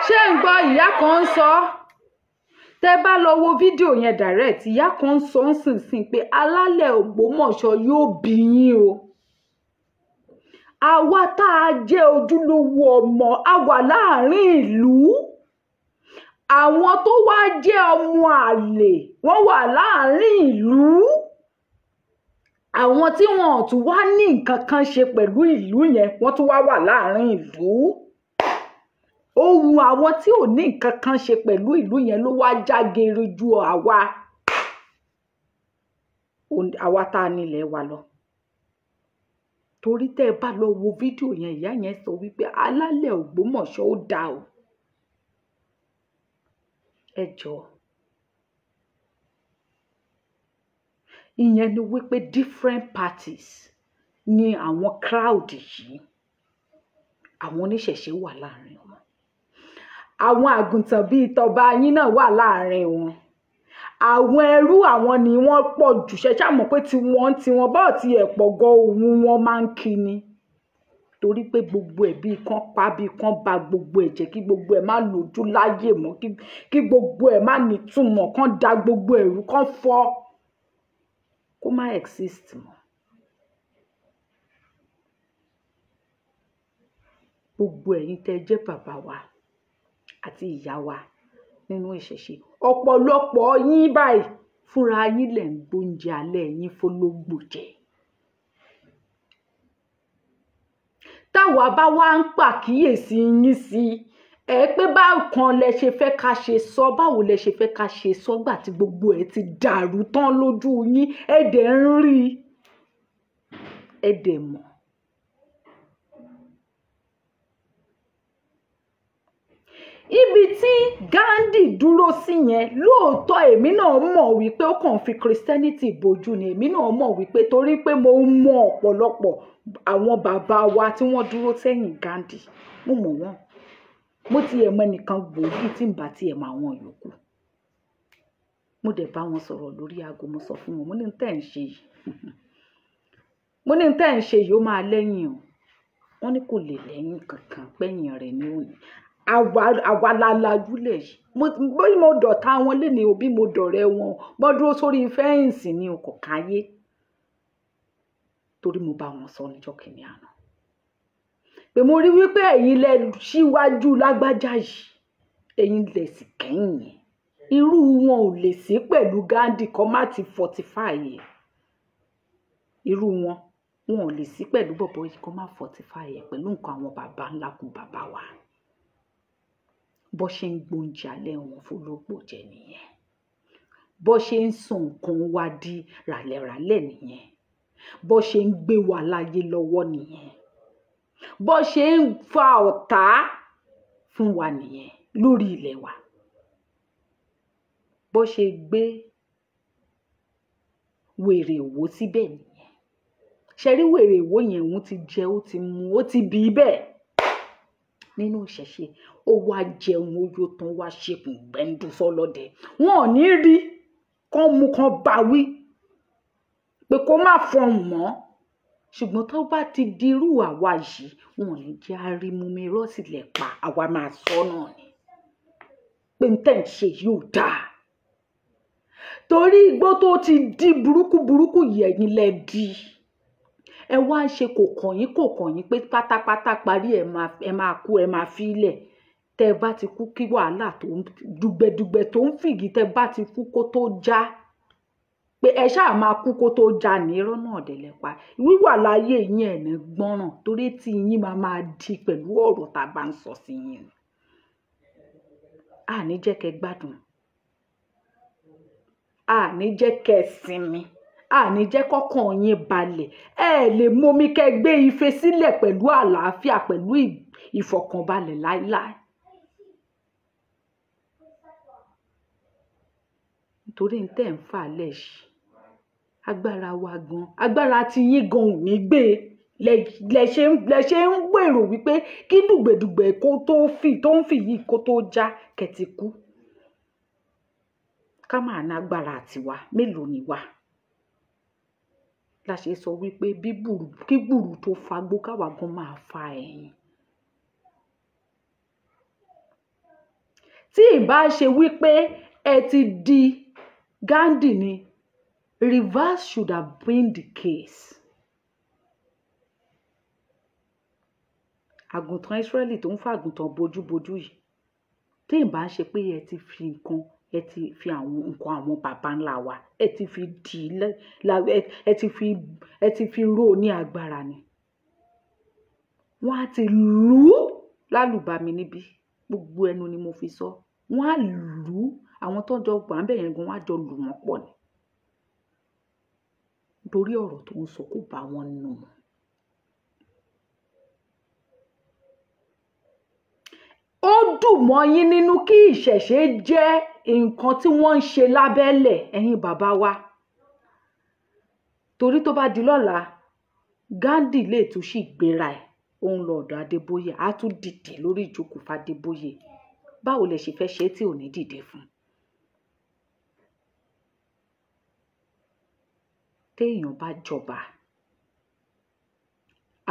Ṣé ń gbọ́? Ìyá kan ń sọ, Tẹ́ bá lọ wo fídíò yẹn direct, ìyá kan ń sọ ń sìnsìn pé alálẹ̀ Ògbómọ̀ṣọ́ yóò bí yín o. Àwa tá a jẹ́ ojúlówó ọmọ a wà láàrin ìlú, àwọn tó wá jẹ́ ọmọ àlè wọ́n wà láàrin ìlú, àwọn tí wọn ò tún wá ní nǹkan kan ṣe pẹ̀lú ìlú yẹn wọ́n tún wá wà láàrin ìlú. Ohun àwọn tí ò ní nǹkan kan ṣe pẹ̀lú ìlú yẹn ló wá jágere ju àwa tá a nílẹ̀ wa lọ. Torí tẹ́ ẹ bá lọ wo fídíò yẹn, ìyá yẹn sọ wípé alálẹ̀ Ògbómọ̀ṣọ́ ó dáa o. Ẹ jọ̀ọ́, ìyẹn ni wípé different parties ni àwọn crowd yìí, àwọn oníṣẹ̀ṣe wà láàrin wọn, àwọn àgùntàn bíi tọba yín náà wà láàrin wọn, àwọn ẹrú àwọn ni wọ́n pọ̀ jù. Ṣe ṣáà mọ̀ pé tiwọn tiwọn bọ́ọ̀ ti ẹ̀ pọ̀ gan, òun wọn máa ń kí ni, torí pé gbogbo ẹ̀ bíi kan pa bíi kan ba gbogbo ẹ̀ jẹ́, kí gbogbo ẹ̀ má lójú láyè mọ́, kí gbogbo ẹ̀ má nítumọ̀, kán da gbogbo ẹ̀rú kán fọ́, kó má exist mọ́. Gbogbo ẹ̀yin tẹ́ jẹ́ bàbá wa àti ìyá wa nínú ìṣẹ̀ṣe, ọ̀pọ̀lọpọ̀ yín báyìí fúnra yín lẹ̀ ń gbóúnjẹ alẹ́ yín fọlọ́gbò jẹ. Táwa bá wá ń pàkíyèsí yín sí ẹ pé bákan lẹ ṣe fẹ́ ká ṣe sọ, báwo lẹ ṣe fẹ́ ká ṣe sọ gbà tí gbogbo ẹ ti dàrú tán lójú yín, ẹ dẹ̀ ń rí i, ẹ dẹ̀ mọ̀. Ibi tí Gandhi dúró sí yẹn, lóòótọ́ èmi náà mọ̀ wípé ó kàn fi Christianity bojú ni, èmi náà mọ̀ wípé torí pé mo mọ ọ̀pọ̀lọpọ̀ àwọn bàbá wa tí wọ́n dúró sẹ́yìn Gandhi, mo mọ̀ wọ́n, mo ti ẹ̀ mọ ẹnìkan gbòógì tí ń bá tiẹ̀ mọ àwọn yòókù. Mo dẹ̀ bá wọn sọ̀rọ̀ lórí aago, mo sọ fún wọn, mo ní tẹ́ ń ṣe yìí, mo ní tẹ́ ń ṣe yìí ó máa lẹ́yìn o. Wọ́n ní kò lè lẹ́yìn kankan, pẹ́yìn rẹ̀ ní òní. Àwa la lajúlẹ̀ yìí. Bí mo dọ̀tá wọn lénìí o, bí mo dọ̀rẹ́ wọn, bọ́ dúró sórí fẹ́ǹsì ní o kò káyé. Torí mo bá wọn sọ níjọ́ kìíní àná pé mo rí wípé ẹ̀yin lẹ síwájú lágbájá yìí, ẹ̀yin lẹ sì kẹ́yìn yẹn. Irú wọn ò lè sí pẹ̀lú Gandhi kọ́ má ti fortify ẹ̀. Irú wọn wọn ò lè sí pẹ̀lú bọ̀bọ̀ yìí kọ́ má fortify ẹ̀ pẹ̀lú nǹkan àwọn bàbá ńlá kù bàbá wa. Bó ṣe ń gbóúnjẹ alẹ́ wọn fọlọ́gbò jẹ nìyẹn, bó ṣe ń sọ nǹkan wa di ràlẹ̀ràlẹ̀ nìyẹn, bó ṣe ń gbé wa láyé lọ́wọ́ nìyẹn, bó ṣe ń fa ọ̀tá fún wa nìyẹn lórí ilẹ̀ wa, bó ṣe gbé wèrè wò síbẹ̀ nìyẹn. Ṣe rí wèrè wò yẹn, òun ti jẹ, ó ti mu, ó ti bì í bẹ́ẹ̀ nínú ìṣẹ̀ṣe, ó wá jẹun ó yó tán, wá ṣekùn gbẹ́ndú sọlọ́dẹ. Wọn ò ní rí kán mú kán bá wí pé kó má fọhùn mọ́, ṣùgbọ́n tó bá ti dirú àwa yìí, wọn ò ní jẹ́ àrímúmi rọ́ọ̀sìlẹ̀ pa, àwa máa sọ náà ni pé n tẹ́ ń ṣe yìí ò dáa. Torí igbó tó ti di burúkú burúkú yìí, ẹ̀yin lẹ di, ẹ wá ń ṣe kò kàn yín, kò kàn yín pé pátápátá parí ẹ máa kú, ẹ máa fi ilẹ̀. Tẹ́ ẹ bá ti kú kí wàhálà tó ń dùgbẹ̀dùgbẹ̀ tó ń fìgì, tẹ́ ẹ bá ti kú kó tó já, pé ẹ ṣáà máa kú kó tó já ní irọ́ náà dẹ̀ lẹ pa. Wíwà láyé yín ẹ̀ ní gbọ́ràn, torí tí yín máa máa di pẹ̀lú ọ̀rọ̀ tá a bá ń sọ sí yín. A ní jẹ́ kẹ́ gbádùn, a ní jẹ́ kẹ́ sinmi, a ní jẹ́ kọ́kàn yín balẹ̀. Ẹ lè momi kẹ́ gbé ife sílẹ̀ pẹ̀lú àlàáfíà, pẹ̀lú ìfọ̀kànbalẹ̀ láéláé. Nítorí n tẹ́ ń fà lẹ̀ yìí, agbára wa gan, agbára tí yín gan ò ní gbé e. Lẹ ṣe ń gbèrò wípé kí dùgbẹ̀dùgbẹ̀ kó tó fì tó ń fì yìí kó tó já kẹ́ ti kú. Ká máa ná agbára tiwa, mélòó ni wá? La ṣe sọ wípé bí gbùrù kí gbùrù tó fagbó káwa gan máa fa ẹ̀yìn. Tí ìbá ṣe wípé Ẹ ti di Gandhi ni. Reverse should have been the case. Àgùntàn Ísírẹ́lì tó ń fa àgùntàn bojúbojú yìí, tí ì bá ń ṣe pé ẹ ti fi nǹkan, ẹ ti fi àwọn nǹkan àwọn baba ńlá wa, ẹ ti fi dì í ẹ ti fi ró ní agbára ni, wọ́n á ti lù ú lálùbami níbí. Gbogbo ẹnu ni mo fi sọ. Wọ́n á lù ú, àwọn tó ń jọ gbà ń bẹ̀ yẹn gan, wọ́n á jọ lù wọ́n pọ̀ ni, nítorí ọ̀rọ̀ tó ń sọ kò bá wọn nù. Ó dùn mọ́ yín nínú kí ìṣẹ̀ṣe jẹ́ nǹkan tí wọ́n ń ṣe lábẹ́lẹ̀, ẹ̀yin bàbá wa, torí tó bá di lọ́la, Gandhi lè tún sì gbéra ẹ̀, òun lọ ọ̀dọ̀ Adébóyè, á tún dìde lórí ìjókòó fàdébóyè. Báwo lẹ ṣe fẹ́ ṣe tí ò ní dìde fún? Téèyàn bá jọba,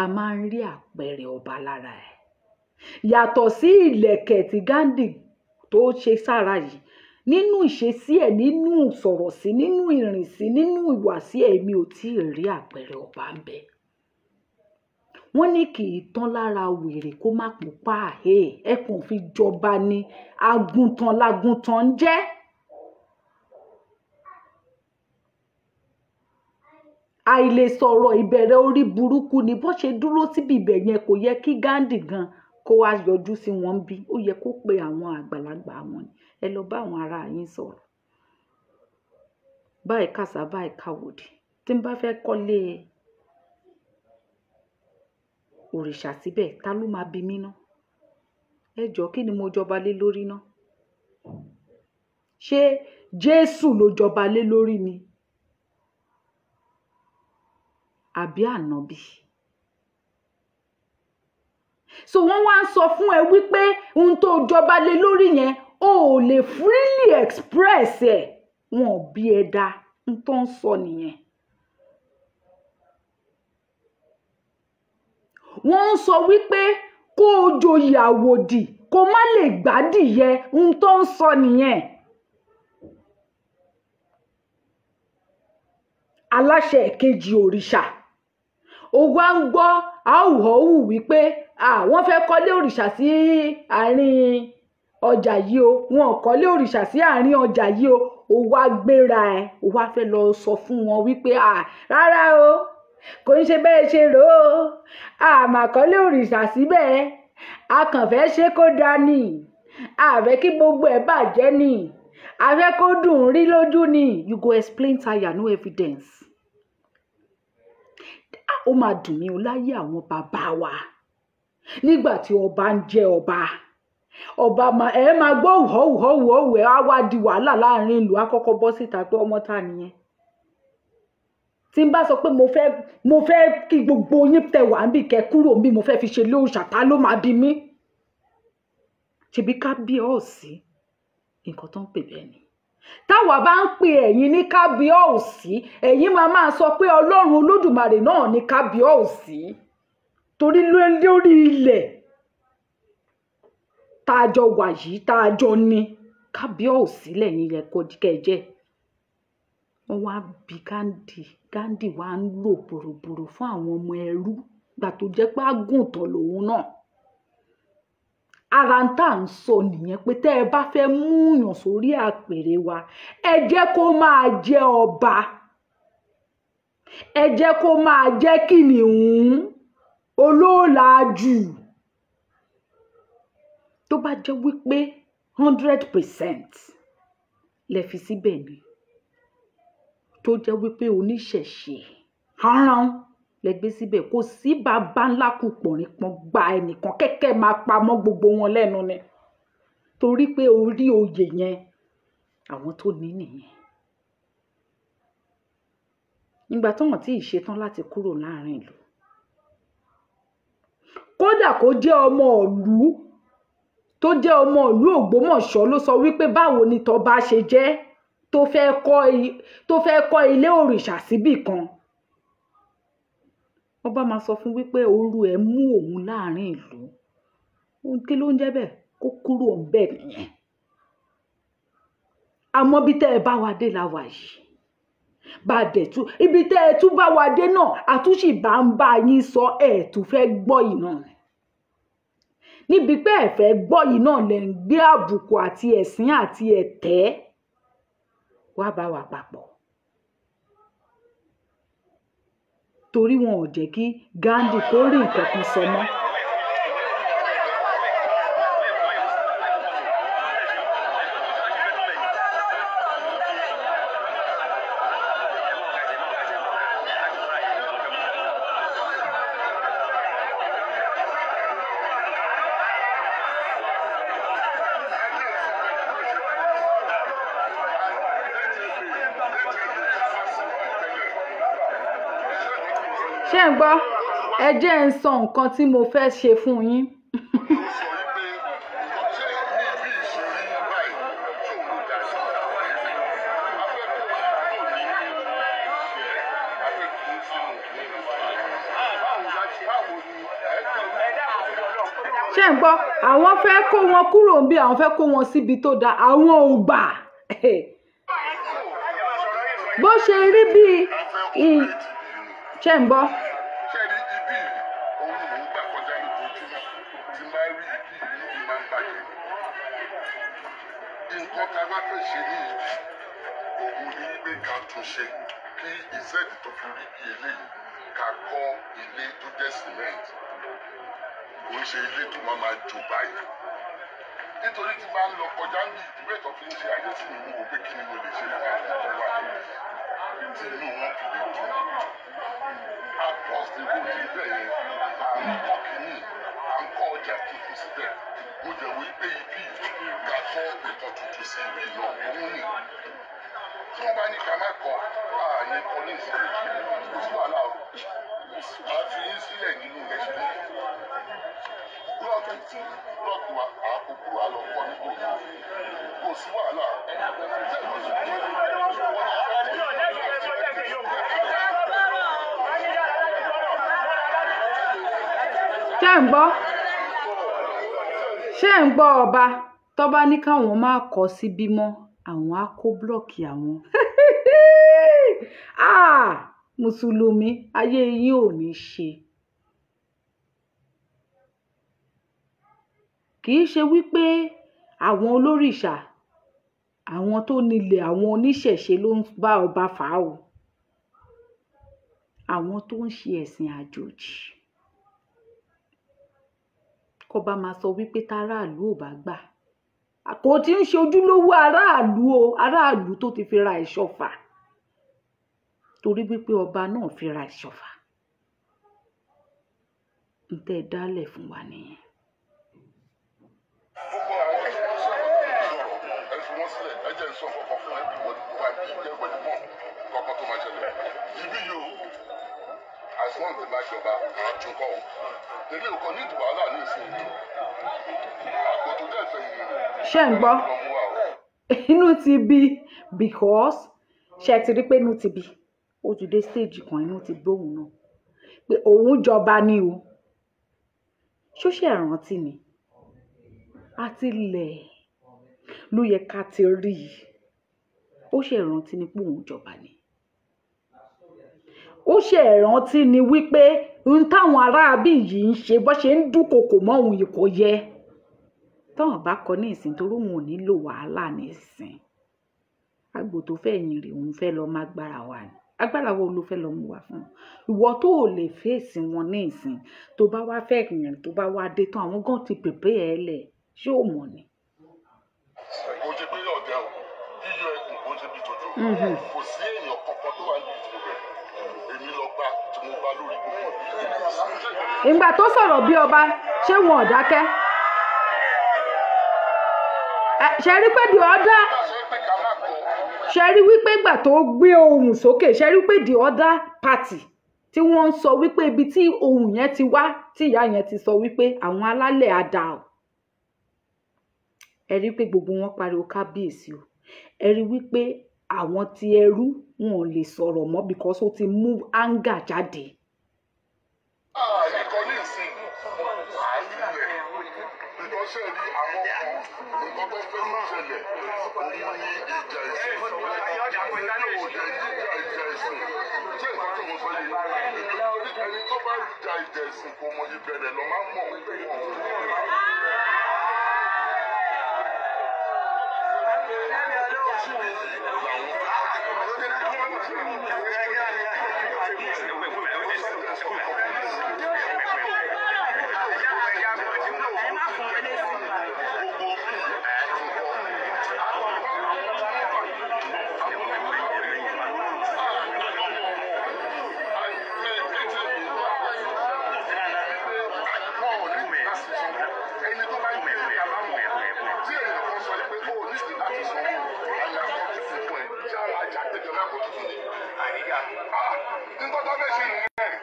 a máa ń rí àpẹẹrẹ ọba lára ẹ̀. Yàtọ̀ sí ìlẹ̀kẹ̀ tí Gandhi tó ṣe sára yìí, nínú ìṣesí ẹ̀, nínú sọ̀rọ̀ sí, nínú ìrìnsí, nínú ìwàsí ẹ̀, mi ò tí ì rí àpẹẹrẹ ọba ń bẹ. Wọ́n ní kì í tán lára wèrè kó má pupa. Ẹ kàn fi jọba ni. Àgùntàn làgùntàn ń jẹ́. Àìlè sọ̀rọ̀ ìbẹ̀rẹ̀ orí burúkú ni. Bó ṣe dúró síbi ibẹ̀ yẹn, kò yẹ kí Gandhi gan kó wá yọjú sí wọn bí. Ó yẹ kó pe àwọn àgbàlagbà wọn ni, ẹ lọ bá àwọn ará yín sọ̀rọ̀. Báyìí kàṣà, báyìí káwòdì. Tí n bá fẹ́ kọ́lé òrìṣà síbẹ̀, ta ló máa bi mí ná? Ẹ jọ, kí ni mo jọba lé lórí ná? Ṣé Jésù ló jọba lé lórí ni, àbí ànábì? So wọ́n wá ń sọ fún ẹ wípé ohun tó jọba lé lórí yẹn, o ò lè freely express ẹ̀. Wọn ò bí ẹ dá. N tó ń sọ nìyẹn. Wọ́n ń sọ wípé kó o joyè àwòdì, kó má lè gbádìyẹ. N tó ń sọ nìyẹn. Aláṣẹ kejì òrìṣà, ó wá ń gbọ́ áhùhọ́hù wípé àwọn fẹ́ kọ́lé òrìṣà sí àárín ọjà yìí o, wọn ò kọ́lé òrìṣà sí àárín ọjà yìí o. Ó wá gbéra ẹ, ó wá fẹ́ lọ sọ fún wọn wípé rárá o, kò ń ṣe bẹ́ẹ̀ ṣe rò ó, àmà kọ́lé òrìṣà síbẹ̀, a kàn fẹ́ ṣe kó dáa ni, a fẹ́ kí gbogbo ẹ̀ bàjẹ́ ni, a fẹ́ kó dùn ún rí lójú ni. You go explain tire, no evidence. Ó máa dùn mí o láyé àwọn bàbá wa, nígbà tí ọba ń jẹ ọba, ọba ẹ máa gbọ́ họ́wùhọ́wù, ẹ á wá di wàhálà láàrin ìlú. Á kọ́kọ́ bọ́ síta pé ọmọ ta nìyẹn. Tí n bá sọ pé mo fẹ́ kí gbogbo yín tẹ wà ń bì kẹ́ kúrò ń bí, mo fẹ́ fi ṣe lé òòṣà, ta ló máa bí mí? Ṣebí kábíọ́ọ̀sì, nǹkan tó ń pè bẹ́ẹ̀ ni. Táwa bá ń pè ẹ̀yin ní kábíọ́ọ̀sì, ẹ̀yin máa máa sọ pé Ọlọ́run Olódùmarè náà ní kábíọ́ọ̀sì, torí lórí ilẹ̀ tá a jọ wà yìí, tá a jọ ní kábíọ́ọ̀sì lẹ́yìn yẹ kó kẹ́ jẹ́. Wọ́n wá bí Gandhi. Gandhi wá ń lò bòròbòrò fún àwọn ọmọ ẹrú, gbà tó jẹ́ pé àgùntàn lòun náà. Ara ń tà ń sọ nìyẹn pé tẹ́ ẹ bá fẹ́ mú yàn sórí àpèrè wa, ẹ jẹ́ kó máa jẹ́ ọba, ẹ jẹ́ kó máa jẹ́ kìnìún olóòlàjù. Tó bá jẹ́ wípé 100% lẹ fi síbẹ̀ ni, tó jẹ́ wípé oníṣẹ̀ṣe haran lẹ gbé síbẹ̀, kò sí bàbá ńlá kù pọ̀nrín-pọ̀n gba ẹnìkan kẹ́kẹ́ máa pamọ́ gbogbo wọn lẹ́nu ni, torí pé orí oyè yẹn àwọn tó ní nìyẹn. Nígbà tí wọ́n ti ṣetán láti kúrò láàrin ìlú, kódà kó jẹ́ ọmọ ìlú, tó jẹ́ ọmọ ìlú Ògbómọ̀ṣọ́ ló sọ wípé báwo ni tọba ṣe jẹ́ tó fẹ́ kọ́ ilé òrìṣà síbì kan, ọba máa sọ fún wípé òru ẹ̀ mú òun láàrin ìlú. Kí ló ń jẹ́ bẹ́ẹ̀? Kó kúrò ńbẹ̀ nìyẹn. Àmọ́ bí tẹ́ ẹ bá wa dé la wà yìí, bá a dẹ̀ tú ibi tẹ́ ẹ tún bá wa dé náà, àtúnṣì bá ń bá yín sọ, ẹ̀ tún fẹ́ gbọ́ yìí náà ni. Níbi pé ẹ fẹ́ gbọ́ yìí náà lẹ̀ ń gbé àbùkù àti ẹ̀sín àti ẹ̀tẹ́ wá bá wa papọ̀, torí wọn ò jẹ́ kí Ghandi kó rí nǹkan kan sọ mọ́. Ṣé ń gbọ́? Ẹ jẹ́ ń sọ nǹkan tí mo fẹ́ ṣe fún yín. Sọ wípé ṣé ní ibi ìṣeré báyìí tí òun ló dá sí afẹ́kọ̀ọ́ kúrò nínú ìṣẹ́ afẹ́kọ̀ọ́ sínú báwo láti báwo ni Ṣé ń gbọ́? Àwọn fẹ́ kó wọn kúrò níbí, àwọn fẹ́ kó wọn síbi tó dáa, àwọn ò gbà. Bó ṣe rí bíi ṣé ń gbọ́? Ṣé rí ibi òun ni mò ń gbà kọjá lójoojúmọ́, tí n bá rí ibi inú mi máa ń bàjẹ́. Nǹkan tá a bá fẹ́ ṣe ní ibi òun ni wípé ká tún ṣe kí ìṣẹ́ẹ̀dì tó fi rí bí eléyìí, ká kọ́ ilé tó jẹ́ cement, kò ń ṣe ilé tó máa máa jò báyìí, nítorí tí bá ń lọ kọjá ní ìdílé tó fi ń ṣe àyẹ̀sí mi, mo wò pé kí ni mo lè ṣe fún àwọn tó wà níbí tí inú wọn fi lè dùn. Across the road níbẹ̀ yẹn, à ń kọ́ kínní, à ń kọ́ ọjà tuntun síbẹ̀. Mo jẹ́ wí pé ibi ká kọ́ nǹkan tuntun sí ibi náà òun ni tí wọ́n bá ní ká má kọ́ ààyè kọ́ ní ìsinmi, kò sí wàhálà o, máa fi yín sílẹ̀ nínú ẹ̀ṣin blọọkì blọọkì wa àkókò wa lọ kọ́ níbo yìí, kò sí wàhálà. Ṣé ń gbọ́? Ṣé ń gbọ́ ọba? Tó bá ní káwọn máa kọ́ síbí mọ́, àwọn á kó búlọ́ọ̀kì àwọn. Ah, mùsùlùmí, ayé yín ò ní ṣe. Kì í ṣe wípé àwọn olórìṣà, àwọn tó nílẹ̀, àwọn oníṣẹ̀ṣe ló ń bá ọba fà á o. Àwọn tó ń ṣe ẹ̀sìn àjòjì. Kọ́ba máa sọ wípé táráàlú ò bá gbà. Kò tí ń ṣe ojúlówó aráàlú o, aráàlú tó ti fi ra ìṣọ̀fà. Torí wípé ọba náà fi ra ìṣọ̀fà. N tẹ́ ẹ dálẹ̀ fún wa nìyẹn. Gbogbo àwọn tí wọ́n sọ̀rọ̀ tó ń sọ̀rọ̀, ẹ fi wọ́n sílẹ̀. Ẹ jẹ́ n sọ kọ̀ọ̀kan fún everybody wà bí everybody mọ̀ kọ̀ọ̀kan tó máa ṣẹlẹ̀ ibi yìí o. As long as bá jọba àtúnkọ́ o, èmi ò kàn ní ìdí wàhálà ní ìsinyìí o, àgbo tó dẹ̀ fẹ́ yìí. Ṣé ń gbọ́? Lọ mú wa o. Inú ti bí, because ṣe ti rí pé inú ti bí, ó ti dé stage kan, inú ti gbóhùn náà pé òun jọba ni o. Ṣó ṣe rántí ni àti ilẹ̀ ló yẹ ká ti rí i? Ó ṣe rántí ni pé òun jọba ni. Ó ṣe rántí ni wípé n táwọn aráabí yìí ń ṣe, bó ṣe ń dúnkokò mọ́ òun yìí, kò yẹ tọ́hún bá kọ ní ìsìn, torí òun ò nílò wàhálà ní ìsìn. Àgbò tó fẹ́ yìn rè, òun fẹ́ lọ má gbára wa ni. Agbára wo ló fẹ́ lọ mú wa fún ìwọ tó ò lè fèsì wọn ní ìsìn? Tó bá wá fẹ́ yìn, tó bá wá dé tán, àwọn gan ti pèpè ẹ lẹ̀. Ṣé ò mọ̀ ni? Kò ṣe pé ọ̀dẹ o, yíyọ ẹkùn kò ṣe bí tójú. Kò sí èèyàn kankan tó wà níbi tí mo bẹ̀rẹ̀, èmi lọ gbá tí mo bá lórí gbogbo ìlú. Ìgbà tó sọ̀rọ̀ bí ọba, ṣé wọn ò dákẹ́? Ẹ, ṣe rí pé the other Ṣé pé ká má kọ́? Ṣe rí wípé ìgbà tó gbé ohùn sókè, ṣe rí pé the other party tí wọ́n ń sọ wípé ibi tí ohùn yẹn ti wá, tí ìyá yẹn ti sọ wípé àwọn alálẹ̀ á dà o, ẹ rí pé gbogbo wọn pariwo kábíyèsí o. Ẹ rí wípé àwọn ti ẹrú wọn ò lè sọ̀rọ̀ mọ́ because ó ti mú anger jáde. Ààyè kan ní ìsìn àìlẹ̀ ìtọ́sẹ̀ rí àwọn kan nǹkan Nǹkan tó fẹ́ mú ṣẹlẹ̀ òun ni ìjà ẹ̀sìn. Òun ò dẹ̀ ní ìjà ẹ̀sìn. Ṣé nǹkan tí mo sọ yìí? Nítorí ẹni tó bá ja ìjà ẹ̀sìn kò mọ ìbẹ̀rẹ̀ lọ máa ń mọ̀. Nǹkan tó fẹ́ ṣe nìyẹn.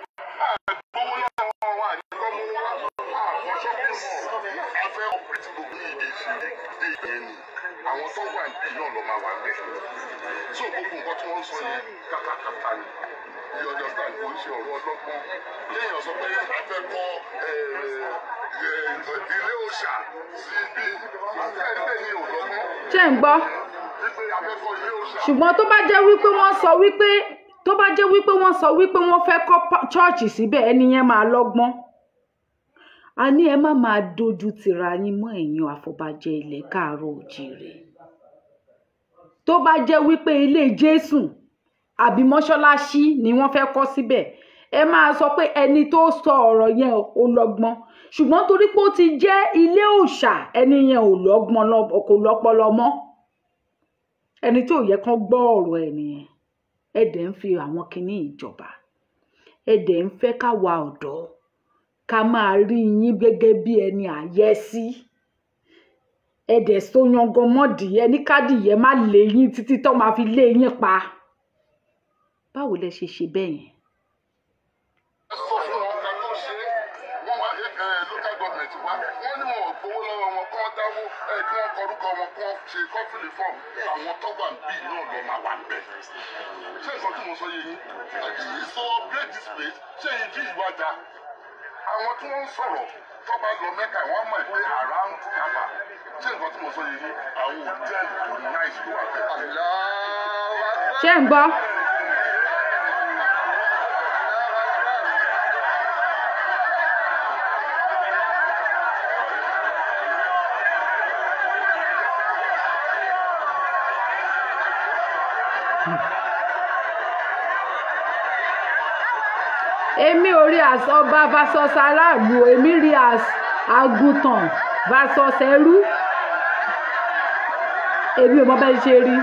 Gbowó lọ́wọ́ wa àdìgbọ́ mú wá. Àwọn shopping mall a fẹ́ operate gbogbo ní ibi ìṣeré dé ibẹ̀ ni. Àwọn tó wà níbí náà lọ máa wà níbẹ̀. So gbogbo nǹkan tí wọ́n ń sọ yẹn kátàkátà ni. You understand? Kò ń ṣe ọ̀rọ̀ ọlọ́gbọ́n. Kéèyàn sọ pé a fẹ́ kọ́ ilé òòṣà sí ibi. Ẹgbẹ́ yìí ò lọ́gbọ́n. Ṣé ń gbọ́? Wípé a fẹ́ kọ́ ilé òòṣà. Ṣùgbọ́n tó bá jẹ́ wípé wọ́n sọ wípé tó bá jẹ́ wípé wọ́n sọ wípé wọ́n fẹ́ kọ́ chọ́ọ̀chì síbẹ̀, ẹni yẹn máa lọ́gbọ́n. A ní ẹ má máa dojú tira yín mọ́, ẹ̀yin àfọbàjẹ́ ilẹ̀ káàárọ̀ òjìrè. Tó bá jẹ́ wípé ilé Jésù àbí mọ́ṣáláṣí ni wọ́n fẹ́ kọ́ síbẹ̀, ẹ máa sọ pé ẹni tó sọ ọ̀rọ̀ yẹn ò lọ́gbọ́n. Ṣùgbọ́n torí pé ó ti jẹ́ ilé òòṣà, ẹni yẹn ò lọ́gbọ́n, kò lọ́pọlọ mọ́. Ẹni tí ò yẹ kán gbọ́ ọ̀rọ̀ ẹ̀ nìyẹn. Ẹ dẹ̀ ń fi àwọn kinní ìjọba, ẹ dẹ̀ ń fẹ́ káwa ọ̀dọ́ ká máa rí yín gẹ́gẹ́ bí ẹni àyẹ́sí. Ẹ dẹ̀ so yangan mọ́dìí, ẹ ní kádìyẹ má lé yín títí tó máa fi lé yín pa. Báwo lẹ ṣe ṣe bẹ́ẹ̀ yẹn? Sọ fún wọn ká tó ṣe é, wọ́n wá local government wá, wọ́n ní wọn ò gbowó lọ́wọ́ wọn, kán dáwó ẹ kí wọ́n kọrúkọ wọn, kán ṣe kọ́fìlì fọ́ọ̀mù. Àwọn tó wà níbí náà lọ máa wà níbẹ̀. Ṣé nǹkan tí mo sọ yé yín? Yìí sọ upgrade this place. Ṣé ibi ìwà da? Àwọn tí wọ́n ń sọ̀rọ̀ tó bá lọ Mẹ́kà, wọ́n mọ̀ pé around Kaaba. Ṣé nǹkan tí mo sọ yé yín? Àwọn hòtẹ́ẹ̀lì tó nice tó wà bẹ́ẹ̀. Ṣé ń gbọ́? Èmi ò rí as ọba versus aráàlú, èmi rí as àgùntàn versus ẹrú. Èmi ò mọ bẹ́ẹ̀ ṣe rí.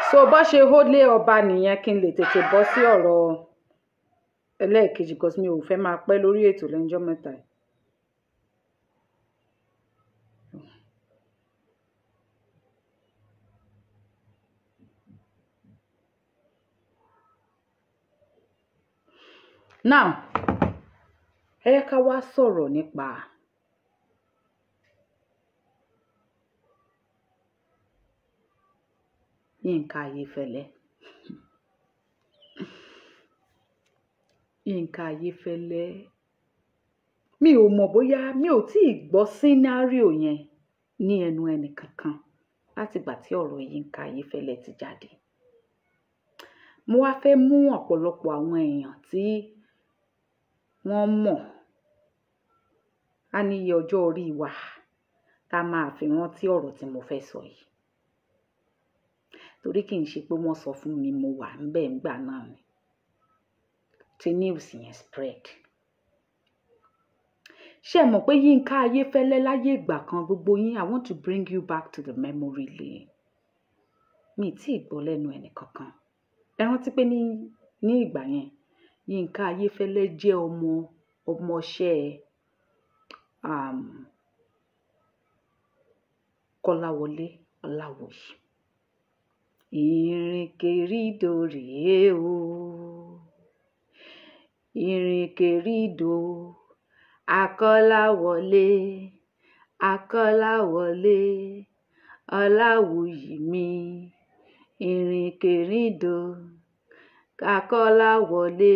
So bó ṣe hó lé ọba nìyẹn. Kí n lè tètè bọ́ sí ọ̀rọ̀ ẹlẹ́ẹ̀kejì, because mi ò fẹ́ máa pẹ́ lórí ètò lẹ́njọ́ mẹ́ta yìí. Now, ẹ yẹ ká wá sọ̀rọ̀ nípa Yínká Ayéfẹ́lẹ́. Yínká Ayéfẹ́lẹ́, mi ò mọ̀ bóyá mi ò tí ì gbọ́ scenario yẹn ní ẹnu ẹnì kankan látìgbà tí ọ̀rọ̀ Yínká Ayéfẹ́lẹ́ ti jáde. Mo wá fẹ́ mú ọ̀pọ̀lọpọ̀ àwọn èèyàn tí wọ́n mọ̀ á ní iye ọjọ́ orí wa tá a máa fi rántí ọ̀rọ̀ tí mo fẹ́ sọ yìí, torí kì í ṣe pé wọ́n sọ fún mi, mo wà ńbẹ̀ ńgbà náà ni tí news yẹn spread. Ṣé ẹ mọ̀ pé Yínká Ayéfẹ́lẹ́ láyé ìgbà kan, gbogbo yín, I want to bring you back to the memory lane. Mi tí ì gbọ́ lẹ́nu ẹnì kankan. Ẹ rántí pé ní ìgbà yẹn, Yínká Ayéfẹ́lẹ́ jẹ́ ọmọ ọmọọṣẹ́ Kọ́láwọlé Ọláwuyì. Ìrìnkèrindò rèé o, ìrìnkèrindò Akọ́láwọlé, Akọ́láwọlé Ọláwuyì mi, ìrìnkèrindò Akọ́láwọlé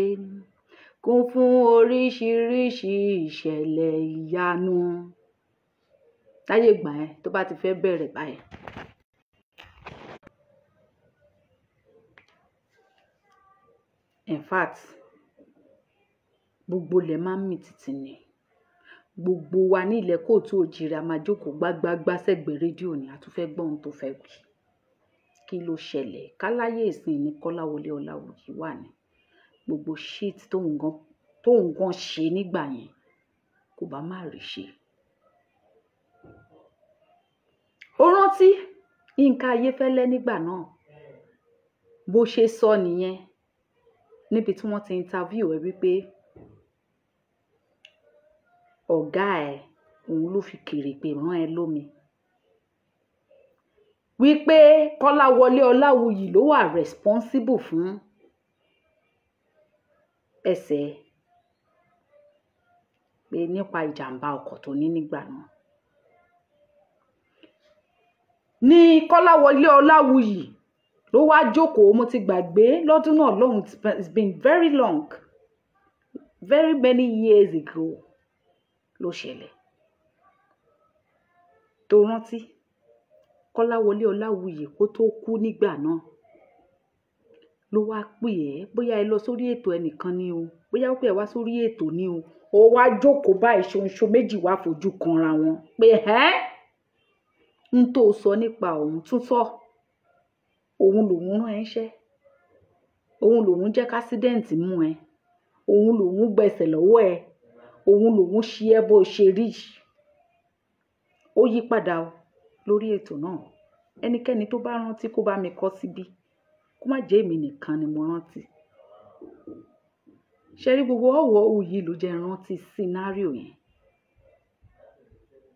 kún fún oríṣiríṣi ìṣẹ̀lẹ̀ ìyanu. Láyé ìgbà yẹn tó bá ti fẹ́ bẹ̀rẹ̀ báyìí, in fact, gbogbo ilẹ̀ máa ń mì tìtì ni. Gbogbo wa ní ilẹ̀ kóòtù òjìrì a máa jókòó gbágbágbá sẹ́gbẹ̀ẹ́ rédíò ni, a tún fẹ́ gbọ́ ohun tó fẹ́ wí. Kí ló ṣẹlẹ̀? Káláyé ìsìn ní Kọ́láwọlé Ọláwuyì wà ní. Gbogbo shit tóun gan ṣe nígbà yẹn kò bá má rí ṣe. Ó rántí Yínká Ayéfẹ́lẹ́ nígbà náà, bó ṣe sọ nìyẹn níbi tí wọ́n ti interview ẹ wípé ọ̀gá ẹ̀ òun ló fi kèrègbè rán ẹ lómi, wípé Kọ́láwọlé Ọláwuyì ló wà responsible fún ẹsẹ̀ pé nípa ìjàmbá ọkọ̀ tó ní nígbà náà. Ní Kọ́láwọlé Ọláwuyì ló wá jókòó, mo ti gbàgbé lọ́dún náà lóhùn, it's been very long, very many years ago ló ṣẹlẹ̀. Tó rántí Kọ́láwọlé Ọláwuyì kó tó kú nígbà náà ló wá pè ẹ́, bóyá ẹ lọ sórí ètò ẹnìkan ni o, bóyá ó pè ẹ́ wá sórí ètò ni o, ó wá jókòó báyìí ṣoṣo méjì wá fojú kanra wọn pé ẹ́ ń tó sọ nípa òun tún sọ, òun lòun rán ẹ ṣẹ́, òun lòun jẹ́ kásídẹ́ǹtì mú ẹ, òun lòun gbẹ̀sẹ̀ lọ́wọ́ ẹ, òun lòun ṣe ẹ́ bó ṣe rí. Ó yí padà o lórí ètò náà. Ẹnikẹ́ni tó bá rántí kó bá mi kọ síbí, kó má jẹ́ èmi nìkan ni mo rántí. Ṣé rí gbogbo ọ̀wọ́ òyì ló jẹ́ rántí scenario yẹn.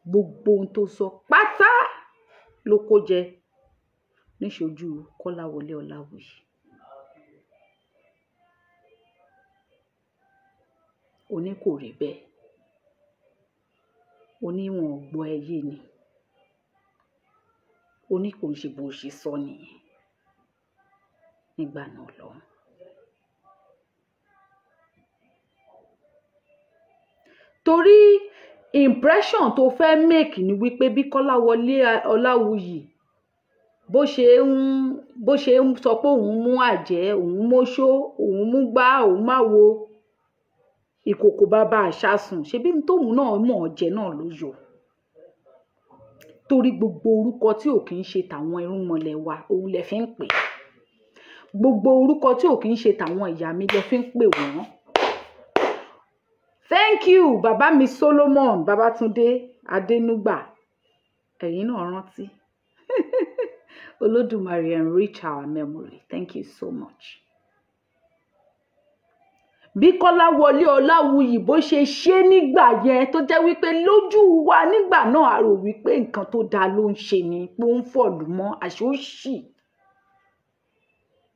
Gbogbo ohun tó sọ pátá ló kó jẹ níṣojú Kọ́láwọlé Ọláwuyì. Ó ní kò rí bẹ́ẹ̀, ó ní wọn ò gbọ́ ẹ yé ni, ó ní kò ń ṣe bó ṣe sọ nìyẹn nígbà náà lọ́hùn. Torí impression tó fẹ́ make ni wípé bí Kọ́láwọlé Ọláwuyì bó ṣe ń sọ pé òun mú àjẹ́, òun móṣó, òun mú gbá, òun má wo ìkòkò bàbá àṣàsùn, ṣebí ní tóun náà mọ̀ ọ́ jẹ náà ló yọ. Torí gbogbo orúkọ tí ò kí ń ṣe tàwọn irúnmọlẹ̀ wa òun lẹ fi ń pè. Gbogbo orúkọ tí ò kí ń ṣe tàwọn ìyá mi lẹ fi ń pè wọ́n. Thank you bàbá mi Solomon Babátúndé Adénúgbà, ẹ̀yin náà rántí. Olódùmarè enrich our memory. Thank you so much. Bí Kọ́láwọlé Ọláwuyì bó ṣe ṣe nígbà yẹn tó jẹ́ wípé lójú wa nígbà náà a rò wípé nǹkan tó dáa ló ń ṣe ni, pé ó ń fọ̀lú mọ́, àṣé ó ṣì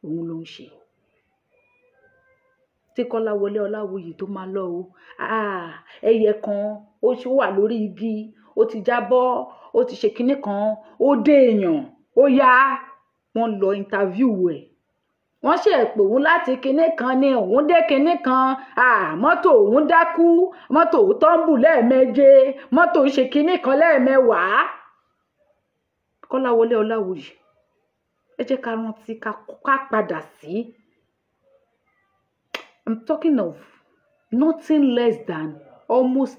òun ló ń ṣe. Tí Kọ́láwọlé Ọláwuyì tó máa lọ o, ẹyẹ kan ó ṣe wà lórí igi, ó ti jábọ́, ó ti ṣe kinní kan, ó dé èèyàn, ó yá, wọ́n lọ interview ẹ̀. Wọ́n ṣe pé òun láti kinní kan ni òun dé kinní kan, mọ́tò òun dákú, mọ́tò tọ́ǹbù lẹ́ẹ̀méje, mọ́tò ṣe kinní kan lẹ́ẹ̀mẹ́wàá. Kọ́láwọlé Ọláwuyì, ẹ jẹ́ ká rántí ká padà sí. I'm talking of nothing less than almost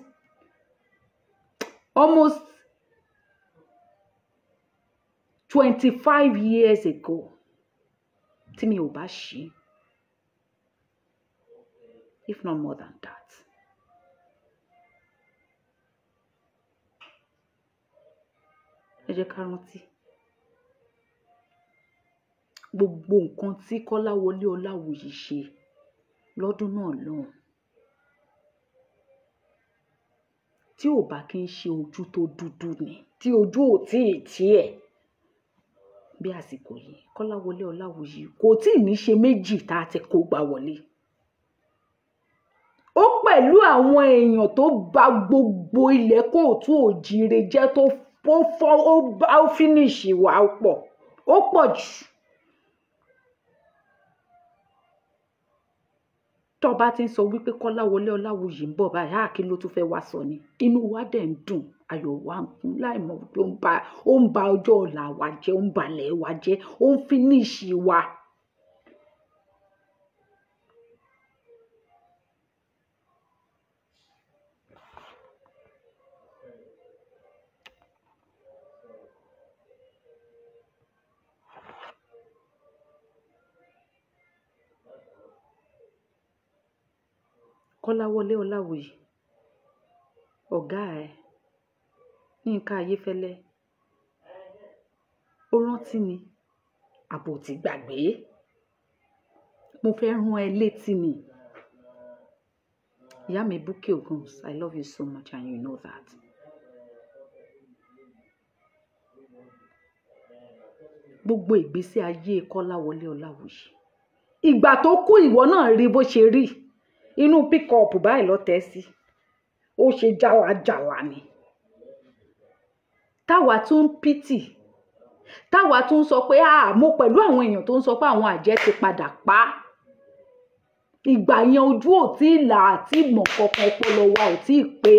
25 years ago. Tí mi ò bá ṣí, if not more than that. Ẹ jẹ́ ká rántí gbogbo nǹkan tí Kọ́láwọlé Ọláwuyì ṣe lọ́dún náà lọ́hùn. Tí ò bá kí ń ṣe ojú tó dúdú ni, tí ojú ò tí ì tiẹ̀ Bí àsìkò yìí, Kọ́láwọlé Ọláwuyì kò tí ì ní ṣe méjì tá a ti kó gbà wọlé. Ó pẹ̀lú àwọn èèyàn tó bà gbogbo ilẹ̀ kóòtù òjìire jẹ́, tó fọ́, ó fínísì wà, ó pọ̀ jù. Tó bá ti ń sọ wípé Kọ́láwọlé Ọláwuyì ń bọ̀ báyìí, á kí ló tún fẹ́ wá sọ ni? Inú wa dẹ̀ ń dùn, ayọ̀ wa ń kún, láì mọ̀ wípé ó ń ba ọjọ́ ọ̀la wa jẹ́, ó ń balẹ̀ wa jẹ́, ó ń fínísì wa. Kọ́láwọlé Ọláwuyì, ọ̀gá ẹ̀ Yínká Ayéfẹ́lẹ́, ó rántí ni àbò ti gbàgbé? Mo fẹ́ rán ẹ létí ni. Ìyá mi Bukky Oguns, I love you so much and you know that. Gbogbo ìgbésí ayé Kọ́láwọlé Ọláwuyì, ìgbà tó kú ìwọ náà rí bó ṣe rí. Inú píkọọ̀pù báyìí ló tẹ́ sí, ó ṣe jàlàjàlà ni. Táwa tún ń pìtì, táwa tún ń sọ pé mo pẹ̀lú àwọn èèyàn tó ń sọ pé àwọn àjẹ́ ti padà pa á. Ìgbà yẹn ojú ò tí ì là àti ìmọ̀ kankan, ọpọlọ wa ò tí ì pé.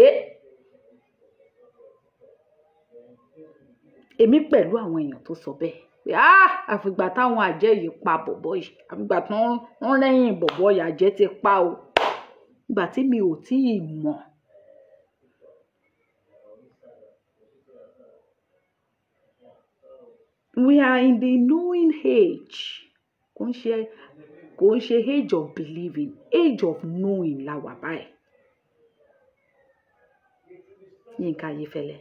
Èmi pẹ̀lú àwọn èèyàn tó sọ bẹ́ẹ̀ pé àfìgbà táwọn àjẹ́ yìí pa bọ̀bọ̀ yìí, àfìgbà tí wọ́n rẹ́yìn bọ̀bọ̀ yìí, àjẹ́ ti pa o. Ìgbà tí mi ò tí ì mọ̀. We are in the knowing age. Kò ń ṣe age of believing, age of knowing la wà báyìí. Yínká Ayéfẹ́lẹ́,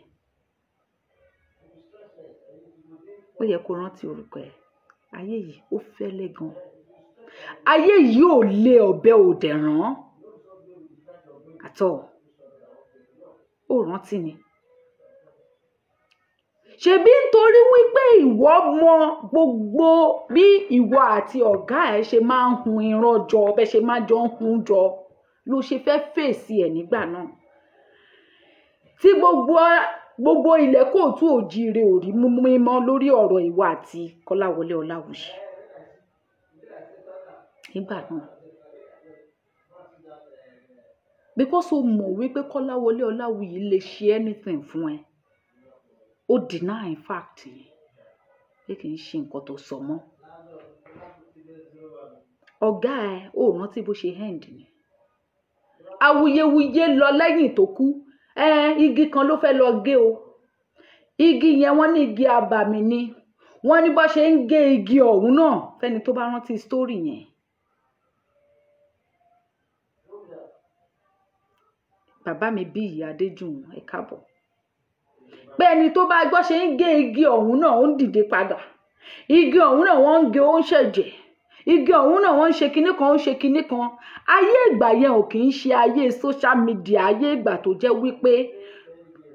ó yẹ kó rántí orúkọ ẹ̀. Ayé yìí ó fẹ́lẹ́ gan. Ayé yìí ò lé ọ̀bẹ òdẹ̀ rán àtọ̀. Ó rántí ni. Ṣebí nítorí wípé ìwọ mọ gbogbo bí ìwọ àti ọ̀gá ẹ̀ ṣe máa ń hun irọ́ jọ, bẹ́ ṣe máa jọ ń hun jọ, ló ṣe fẹ́ fèsì ẹ̀ nígbà náà. Tí gbogbo ilẹ̀ kóòtù òjìire ò rí mímọ́ lórí ọ̀rọ̀ ìwọ àti Kọ́láwọlé Ọláwuyì nígbà náà. Because o mọ̀ wípé Kọ́láwọlé Ọláwuyì lè ṣe anything fún ẹ. Ó deny fact yẹn pé kì í ṣe nǹkan tó sọ mọ́. Ọ̀gá ẹ̀ ò rántí bó ṣe end ni. Awuyewuye lọ lẹ́yìn tó kú. Igi kan ló fẹ́ lọ gé o. Igi yẹn wọ́n ní igi abàmì ni. Wọ́n ní bó ṣe ń gé igi ọ̀hún náà, fẹ́ni tó bá rántí story yẹn. Bàbá mi bí ìyá Adéjùwọ̀n, ẹ káàbọ̀. Pé ẹni tó bá gbọ́ ṣe ń gé igi ọ̀hún náà, ó ń dìde padà. Igi ọ̀hún náà wọ́n ń gé, ó ń ṣẹ̀jẹ̀. Igi ọ̀hún náà wọ́n ń ṣe kinní kan, ó ń ṣe kinní kan. Ayé ìgbà yẹn ò kì í ṣe ayé social media, ayé ìgbà tó jẹ́ wípé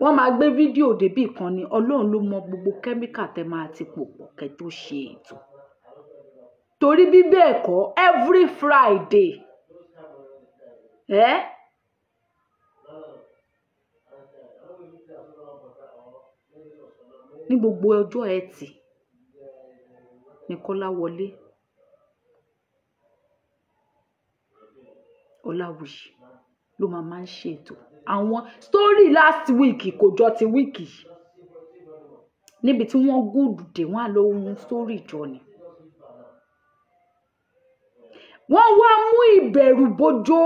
wọ́n máa gbé fídíò débì kan ni. Ọlọ́run ló mọ gbogbo kẹ́míkà tẹ́ máa ti pò pọ̀ kẹ́ tó ṣe ètò. Torí bí bẹ́ẹ̀ kọ́, every Friday, ní gbogbo ọjọ́ Ẹtì ní Kọ́láwọlé Ọláwuyì ló máa ń ṣètò àwọn story. Last week kò jọ ti week níbi tí wọ́n gùdù dé, wọ́n á lọ ohun story jọ ni. Wọ́n wá mú ìbẹ̀rù bójó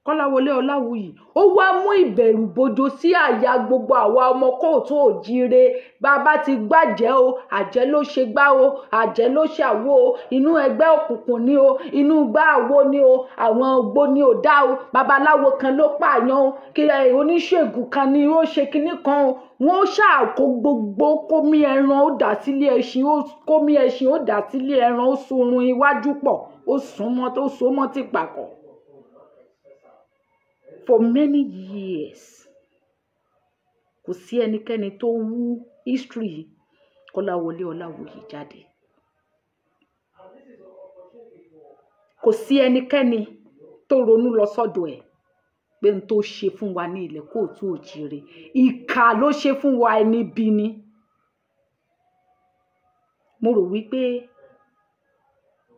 Kọ́láwọlé Ọláwuyì, ó wá mú ìbẹ̀rù bojo sí àyà gbogbo àwa ọmọ kóòtù òjíire. Bàbá ti gbàjẹ́ o, àjẹ́ ló ṣe gbá o, àjẹ́ ló ṣàwo o, inú ẹgbẹ́ òkùnkùn ni o, inú gbá àwo ni o, àwọn ògbó ni ò dá o, babaláwo kan ló pààyàn o, kí oníṣègùn kan ni ó ṣe kinní kan o. Wọ́n ṣàkó gbogbo kómi ẹran ó dà sílé ẹṣin, ó kómi ẹṣin ó dà sílé ẹran, ó sunrun iwájú pọ̀, ó sún mọ́, ó so mọ́ tìpàkọ́. For many years, kò sí ẹnikẹ́ni tó wú history Kọ́láwọlé Ọláwuyì jáde. Kò sí ẹnikẹ́ni tó ronú lọ sọ́dọ̀ ẹ̀ pé n tó ṣe fún wa ní ilẹ̀ kóòtù òjìrè, ìkà ló ṣe fún wa, ẹni bí ni. Mo rò wípé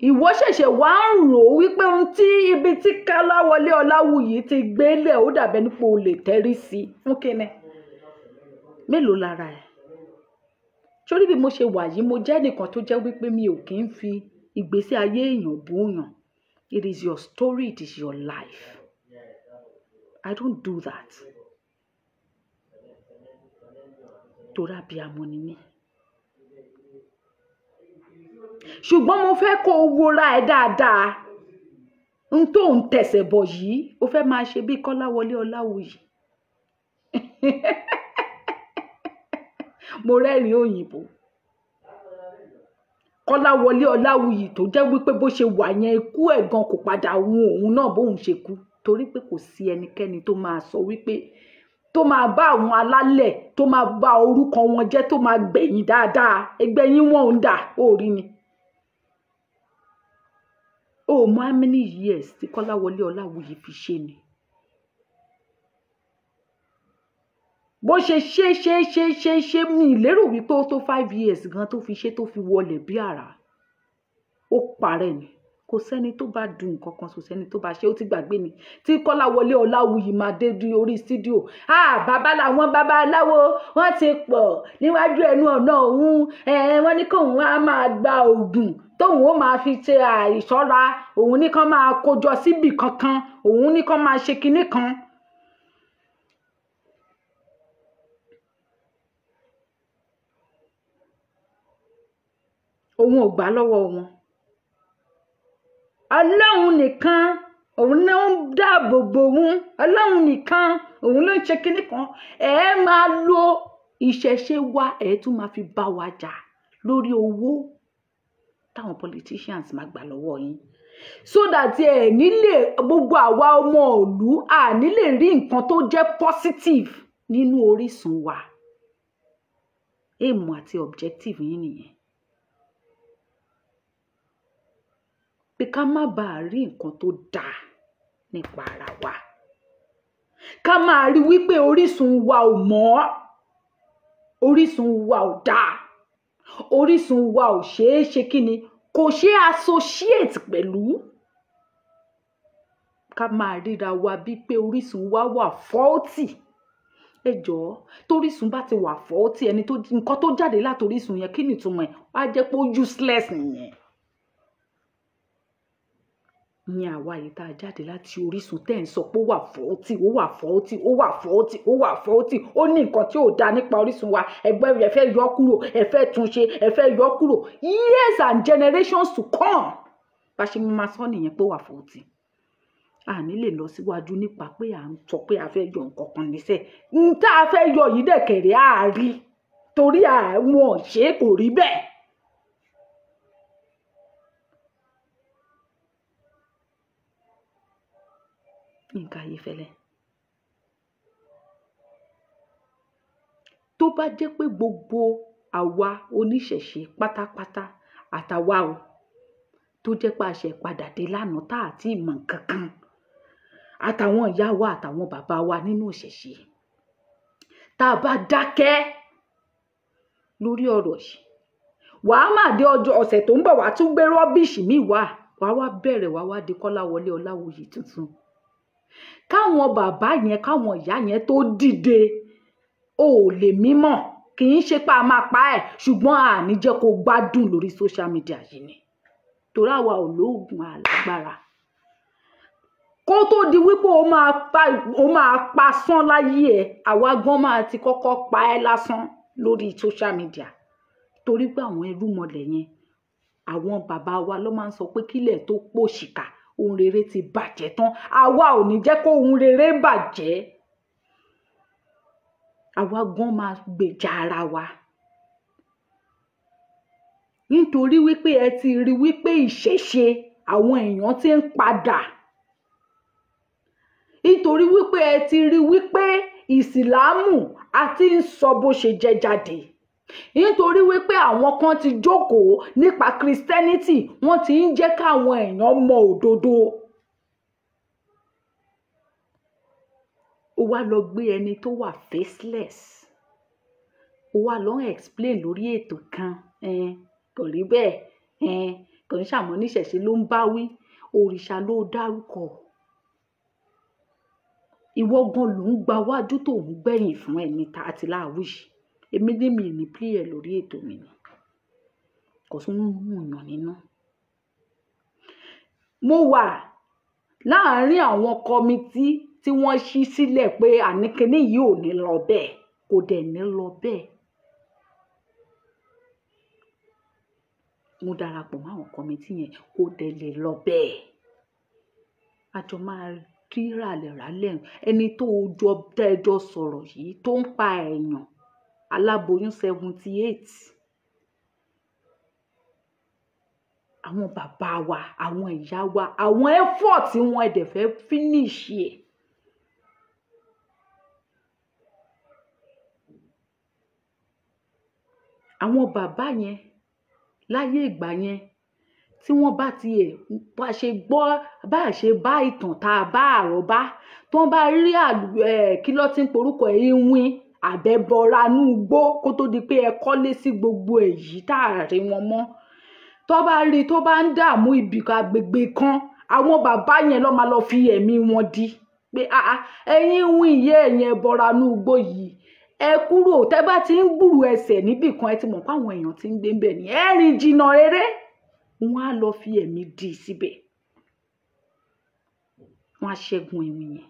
ìwọ ṣẹ̀ṣẹ̀ wá ń rò ó wípé ohun tí ibi tí Kọ́láwọlé Ọláwuyì ti gbélé ó dàbẹ́ nípò o lè tẹ́rí sí i fún kíni. Mélòó lára ẹ̀? Torí bí mo ṣe wà yìí, mo jẹ́ ẹnìkan tó jẹ́ wípé mi ò kí ń fi ìgbésí ayé èèyàn búyàn. It is your story, it is your life. I don't do that. Torí abiyamọ ni mí. Ṣùgbọ́n mo fẹ́ kó o wora ẹ dáadáa. N tó ń tẹ̀sẹ̀ bọ̀ yìí, o fẹ́ máa ṣe bí Kọ́láwọlé Ọláwuyì. Mo rẹ́rìn-ín òyìnbó. Kọ́láwọlé Ọláwuyì tó jẹ́ wípé bó ṣe wà yẹn, ikú ẹ̀ gan kò padà hun òun náà bóun ṣe kú. Torí pé kò sí ẹnikẹ́ni tó máa sọ wípé tó máa bá àwọn alálẹ̀, tó máa bá orúkọ wọn jẹ́, tó máa gbẹ̀yìn dáadáa. Ẹgbẹ̀yìn wọn ò ń dà, ó rí ni. O mọ how many years tí Kọ́láwọlé Ọláwuyì fi ṣe ni. Bó ṣe ṣe ṣe ṣe ṣe ṣe, mi lérò wípé ó tó 5 years gan tó fi ṣe tó fi wọlé bí àrá. Ó parẹ́ ni. Kò sẹ́ni tó bá dùn nǹkan kan, kò sẹ́ni tó bá ṣe, ó ti gbàgbé ni. Tí Kọ́láwọlé Ọláwuyì máa dé di orí stúdíò. Ah, bàbá làwọn babaláwo, wọ́n ti pọ̀ níwájú ẹnu ọ̀nà òun. Wọ́n ní kóun á máa gba oògùn tóun ó máa fi ṣe àìṣọ́ra. Òun ní kán máa kójọ síbì kankan. Òun ní kán máa ṣe kinní kan. Òun ò gbà lọ́wọ́ wọn. Ọlọ́run nìkan òun ló ń dáàbò bò òun. Ọlọ́run nìkan òun ló ń ṣe kinní kan. Ẹ máa lo ìṣẹ̀ṣe wa, ẹ tún máa fi bá wa jà lórí owó táwọn politicians máa gbà lọ́wọ́ yín. So that ẹ nílé gbogbo àwa ọmọ ìlú a nílè rí nǹkan tó jẹ́ positive nínú orísun wa. Aim àti objective yín nìyẹn. Pé ká má bàa rí nǹkan tó dáa nípa ara wa. Ká máa rí wípé orísun wa ò mọ́, orísun wa ò dáa, orísun wa ò ṣeé ṣe kíni, kò ṣeé associate pẹ̀lú. Ká máa ríra wa bí pé orísun wa wà faulty. Ẹ jọ̀ọ́, torísun bá ti wà faulty, ẹni tó nǹkan tó jáde láti orísun yẹn, kí ni ìtumọ̀ ẹ̀? Á jẹ́ pé ó useless nìyẹn. Ní àwa yìí tá a jáde láti orísun tẹ́ ẹ̀ ń sọ pé ó wà faulty, ó wà faulty, ó wà faulty, ó wà faulty, ó ní nǹkan tí ò dáa nípa orísun wa. Ẹgbẹ́ rẹ̀ fẹ́ yọ kúrò, ẹ fẹ́ túnṣe, ẹ fẹ́ yọ kúrò. Years and generations to come. Bá ṣe máa sọ nìyẹn pé ó wà faulty. A ní lè lọ síwájú nípa pé à ń sọ pé a fẹ́ yọ nǹkan kan níṣẹ́. N tá a fẹ́ yọ yìí dẹ̀kẹ̀rẹ̀ á rí torí àwọn ṣe kò rí bẹ́ẹ̀. Yínká Ayéfẹ́lẹ́. Tó bá jẹ́ pé gbogbo àwa oníṣẹ̀ṣe pátápátá àtàwa o tó jẹ́ pé a ṣẹ̀ padà dé lánàá tá àti ìmọ̀ kankan àtàwọn ìyá wa àtàwọn bàbá wa nínú ìṣẹ̀ṣe tá a bá dákẹ́ lórí ọ̀rọ̀ yìí, wàá má dé ọjọ́ ọ̀sẹ̀ tó ń bọ̀ wá tún gbé rọ́bìṣì míì wá, wàá wá bẹ̀rẹ̀ wàá wá di Kọ́láwọlé Ọláwuyì tuntun. Káwọn bàbá yẹn káwọn ìyá yẹn tó dìde, o ò lè mímọ̀, kì í ṣe pé a máa pa ẹ̀, ṣùgbọ́n a ní jẹ́ kó gbádùn lórí social media yìí ni. Torí àwa ò lóògùn alágbára. Kó tó di wípé o máa pa sán láyé ẹ, àwa gan máa ti kọ́kọ́ pa ẹ́ lásán lórí social media. Torí pé àwọn irúnmọlẹ̀ yẹn, àwọn bàbá wa ló máa ń sọ pé kílẹ̀ tó pòṣìkà, ohun rere ti bàjẹ́ tán. Àwa ò ní jẹ́ kó ohun rere bàjẹ́. Àwa gan máa gbèjà ara wa. Nítorí wípé ẹ ti rí wípé ìṣẹ̀ṣe àwọn èèyàn ti ń padà. Nítorí wípé ẹ ti rí wípé ìsìlámù a ti ń sọ bó ṣe jẹ́ jáde. Nítorí wípé àwọn kan ti jókòó nípa Christianity, wọ́n ti ń jẹ́ káwọn èèyàn mọ òdodo. Ó wá lọ gbé ẹni tó wà faceless, ó wá lọ explain lórí ètò kan, kò rí bẹ́ẹ̀, kò ní ṣàmọ́ níṣẹ̀ṣe ló ń bá wí, òrìṣà ló dárúkọ. Ìwọ gan ló ń gba wájú tó ń gbẹ̀yìn fún ẹni tá a ti láàwí. Èmi ní mi ní play ẹ̀ lórí ètò mi ni, kò sí ń mú yàn nínú. Mo wà láàárín àwọn kọmití tí wọ́n ṣí sílẹ̀ pé àníkíní yìí ò ní lọ bẹ́ẹ̀, kò dẹ̀ ní lọ bẹ́ẹ̀. Mo darapọ̀ mọ́ àwọn kọmití yẹn, kò dẹ̀ lè lọ bẹ́ẹ̀. A jọ máa rí ràlẹ̀ràlẹ̀ ẹni tó jọ tẹ́jọ sọ̀rọ̀ yìí tó ń pa èèyàn aláboyún 78. Àwọn bàbá wa, àwọn ìyá wa, àwọn effort tí wọ́n ẹ̀dẹ̀ fẹ́ finish ẹ̀. Àwọn bàbá yẹn láyé ìgbà yẹn tí wọ́n bá ti ẹ̀ bá ṣe gbọ́ bá ṣe bá ìtàn tá a bá àròbá tí wọ́n bá rí kí ló ti ń porúkọ ẹ̀ iwin àbẹ̀bọra inú igbó kó tó di pé ẹ kọ́lé sí gbogbo èyí tá a rí wọn mọ́. Tó bá rí tó bá ń dààmú ibìkan agbègbè kan, àwọn bàbá yẹn ló máa lọ fi ẹ̀mí wọn di pé ẹ̀yin iwin yìí, ẹ̀yin ẹbọra inú igbó yìí, ẹ kúrò. Tẹ́ bá ti ń gbúrò ẹsẹ̀ níbìkan, ẹ ti mọ̀ pé àwọn èèyàn ti ń gbé ńbẹ̀ ní ẹ rìn jìnnà rere, wọ́n á lọ fi ẹ̀mí di síbẹ̀, wọ́n á ṣẹ́gun ìwìn yẹn.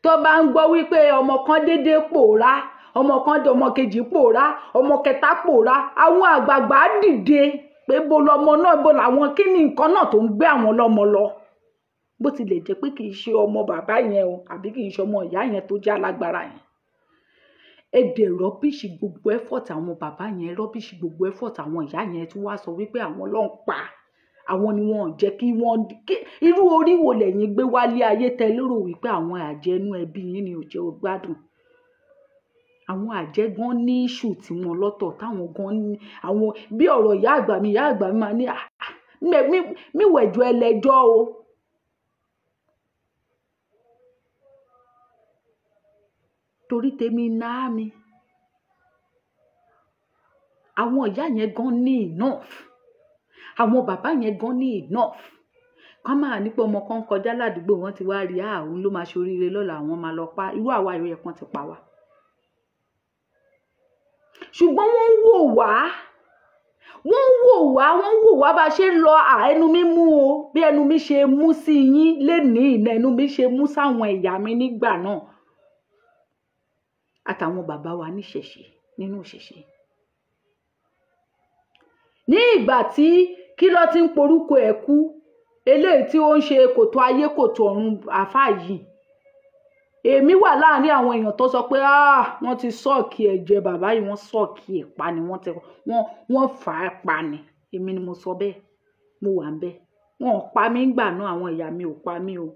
Tó bá ń gbọ́ wípé ọmọ kan déédéé pòórá, ọmọ kan dé, ọmọ kejì pòórá, ọmọ kẹta pòórá, àwọn àgbààgbà á dìde pé bo lọmọ náà, bo làwọn kí ni nǹkan náà tó ń gbé àwọn lọ́mọ lọ. Bó tilẹ̀ jẹ́ pé kì í ṣe ọmọ bàbá yẹn o, àbí kì í ṣe ọmọ ìyá yẹn tó jẹ́ alágbára yẹn. Ẹ dẹ̀ rọ́bìṣì gbogbo effort àwọn bàbá yẹn, rọ́bìṣì gbogbo effort àwọn ìyá yẹn, tí wọ́n á sọ wípé àwọn ló ń pa àwọn ni wọn ò jẹ́ kí wọ́n irú orí wo lẹ̀yin gbé wálé ayé tẹ lérò wípé àwọn àjẹnú ẹbí yín ni ò jẹ́ ó gbádùn. Àwọn àjẹ́ gan ní issue tí wọn lọ́tọ̀, táwọn gan ní àwọn bí ọ̀rọ̀ ìyá àgbà mi, ìyá àgbà mi máa ní mi wẹ̀jọ ẹlẹ́jọ́ o. Torí tèmi náà mi. Àwọn ìyá yẹn gan ní enough, àwọn bàbá yẹn gan ní enough. Kán máa ní pé ọmọ kan kọjá ládùúgbò wọn ti wá rí, òun ló máa ṣoríire lọ́la, àwọn máa lọ pa irú àwa ìró yẹn kan ti pa wá. Ṣùgbọ́n wọ́n ń wò wá, wọ́n ń wò wá, wọ́n ń wò wá bá a ṣe ń lọ. Ẹnu mi mú o, bí ẹnu mi ṣe mú sí yín lénìí, ẹnu mi ṣe mú sáwọn ìyá mi nígbà náà àtàwọn bàbá wa níṣẹ̀ṣe nínú ìṣẹ̀ṣe. Ní ìgbà tí kí ló ti ń porúkọ ẹ̀ kú, eléyìí tí ó ń ṣe kòtò ayé kòtò ọ̀run àáfàá yìí, èmi wà láàrin àwọn èèyàn tó sọ pé wọ́n ti sọ́ọ̀kì ẹ̀jẹ̀ bàbá yìí, wọ́n sọ́ọ̀kì ẹ̀ pa ni, wọ́n fà á pa ni. Èmi ni mo sọ bẹ́ẹ̀, mo wà ń bẹ́ẹ̀. Wọn ò pa mí ńgbà náà, àwọn ìyá mi ò pa mí o.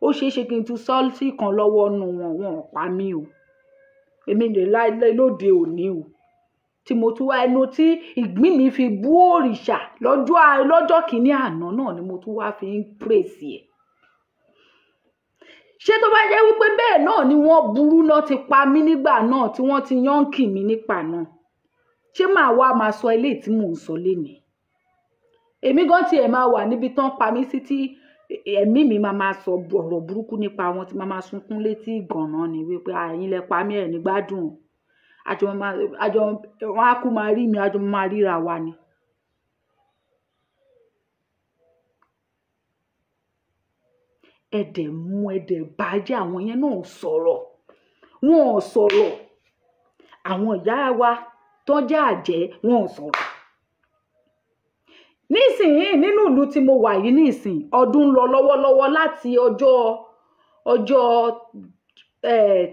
Ó ṣeé ṣe kí n tún sọ́ọ̀tì kan lọ́wọ́ nu wọn, wọn ò pa mí o. Èmi lè láìlẹ́ lóde òní o, tí mo tún wá ẹnu tí ìgbín mi fi bú òrìṣà lọ́jọ́ kìíní àná náà ni mo tún wá fi ń pèsè ẹ̀. Ṣé tó bá jẹ́ wípé bẹ́ẹ̀ náà ni wọ́n burú náà ti pa mí nígbà náà tí wọ́n ti yánkì mí nípa náà, ṣé màá wá máa sọ eléyìí tí mò ń sọ lénìí? Èmi gan tiẹ̀ máa wà níbi tán pa mí sí tí ẹ̀mí mi máa máa sọ ọ̀rọ̀ burúkú nípa wọn, tí máa máa sunkún létí ìgànná ni wípé ẹ̀yin lẹ pa mí, ẹ̀ ní gbádùn. Àjọ wọn á kú máa rí mi, àjọ máa ríra wa ni. Ẹ dẹ̀ mú, ẹ dẹ̀ bàjẹ́, àwọn yẹn náà sọ̀rọ̀, wọn ò sọ̀rọ̀. Àwọn ìyá wa tó jẹ́ àjẹ́ wọn ò sọ̀rọ̀. Nísìnyí nínú ìlú tí mo wà yìí nísìnyí, ọdún ń lọ lọ́wọ́lọ́wọ́ láti ọjọ́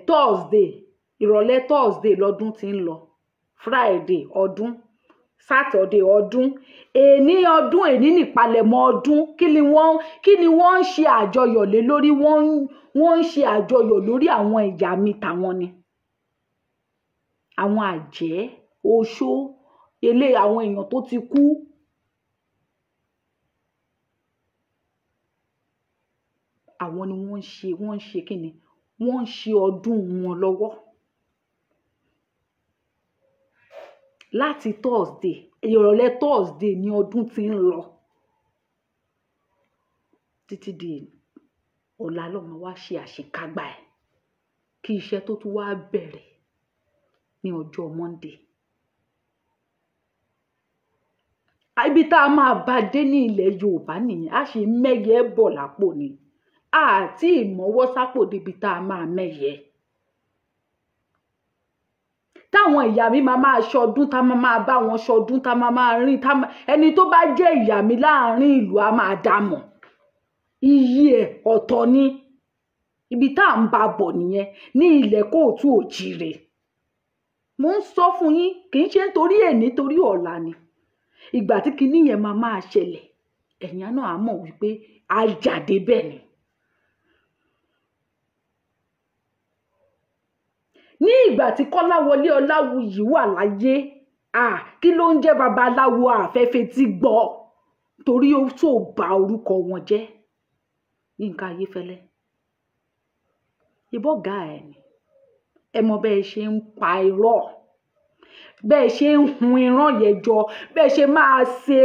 Thursday, ìrọ̀lẹ́ Thursday lọ́dún tí ń lọ, Friday ọdún, Saturday ọdún, èní ọdún, èní nípalẹ̀mọ́ ọdún. Kí ni wọ́n ń ṣe àjọyọ̀ lé lórí? Wọ́n ń ṣe àjọyọ̀ lórí àwọn ìyá mi tàwọn ni, àwọn àjẹ́ oṣó, ilé àwọn èèyàn tó ti kú. Àwọn ni wọ́n ń ṣe, wọ́n ń ṣe kíni, wọ́n ń ṣe ọdún wọn lọ́wọ́. Láti Thursday, ìrọ̀lẹ́ Thursday ni ọdún ti ń lọ títí di ọ̀la lọ́mọ wá ṣe àṣekágbá ẹ̀ kí iṣẹ́ tó tún wá bẹ̀rẹ̀ ní ọjọ́ Monday. Ibi tá a máa bá dé ní ilẹ̀ Yorùbá nìyẹn, a ṣe mẹ́yẹ bọ̀ lápò ni, àti ìmọ̀wọ́ sápò débi tá a máa mẹ́yẹ. Táwọn ìyá mi máa máa ṣọdún, tá máa máa bá wọn ṣọdún, tá máa máa rìn, tá máa ẹni tó bá jẹ́ ìyá mi láàrin ìlú a máa dá mọ̀. Iyì ẹ̀ ọ̀tọ̀ ni. Ibi tá à ń bá bọ̀ nìyẹn ní ilẹ̀ kóòtù òjìrè. Mo ń sọ fún yín, kì í ṣe nítorí èní, torí ọ̀la ni. Ìgbà tí kinní yẹn máa máa ṣẹlẹ̀, ẹ̀yin náà á mọ̀ wípé a jáde bẹ́ẹ̀ ni. Ní ìgbà tí Kọ́láwọlé Ọláwuyì wà láyé, kí ló ń jẹ́ babaláwo àfẹ́fẹ́ tí gbọ́, torí ó tó ba orúkọ wọn jẹ́. Yínká Ayéfẹ́lẹ́, ìbọ̀gá ẹ̀ ni, ẹ mọ bẹ́ẹ̀ ṣe ń pa irọ́, bẹ́ẹ̀ ṣe ń hun irọ́ yẹn jọ, bẹ́ẹ̀ ṣe máa ṣe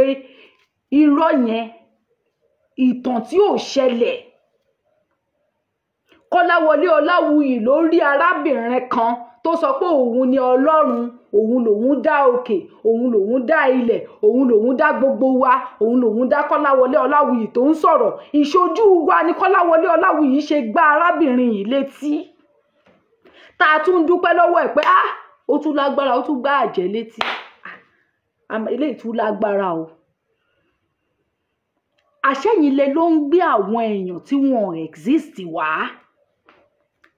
irọ́ yẹn, ìtàn tí ò ṣẹlẹ̀. Kọ́láwọlé Ọláwuyì ló rí arábìnrin kan tó sọ pé òun ni Ọlọ́run, òun lòun dá òkè, òun lòun dá ilẹ̀, òun lòun dá gbogbo wa, òun lòun dá Kọ́láwọlé Ọláwuyì tó ń sọ̀rọ̀. Ìṣojú wa ni Kọ́láwọlé Ọláwuyì ṣe gbá arábìnrin yìí létí. Tá a tún dúpẹ́ lọ́wọ́ ẹ̀ pé ó tún lágbára, ó tún gbá àjẹ́ létí. Eléyìí tún lágbára o. Àṣẹ̀yìnlẹ̀ ló ń gbé àwọn èèyàn tí wọn exist wá.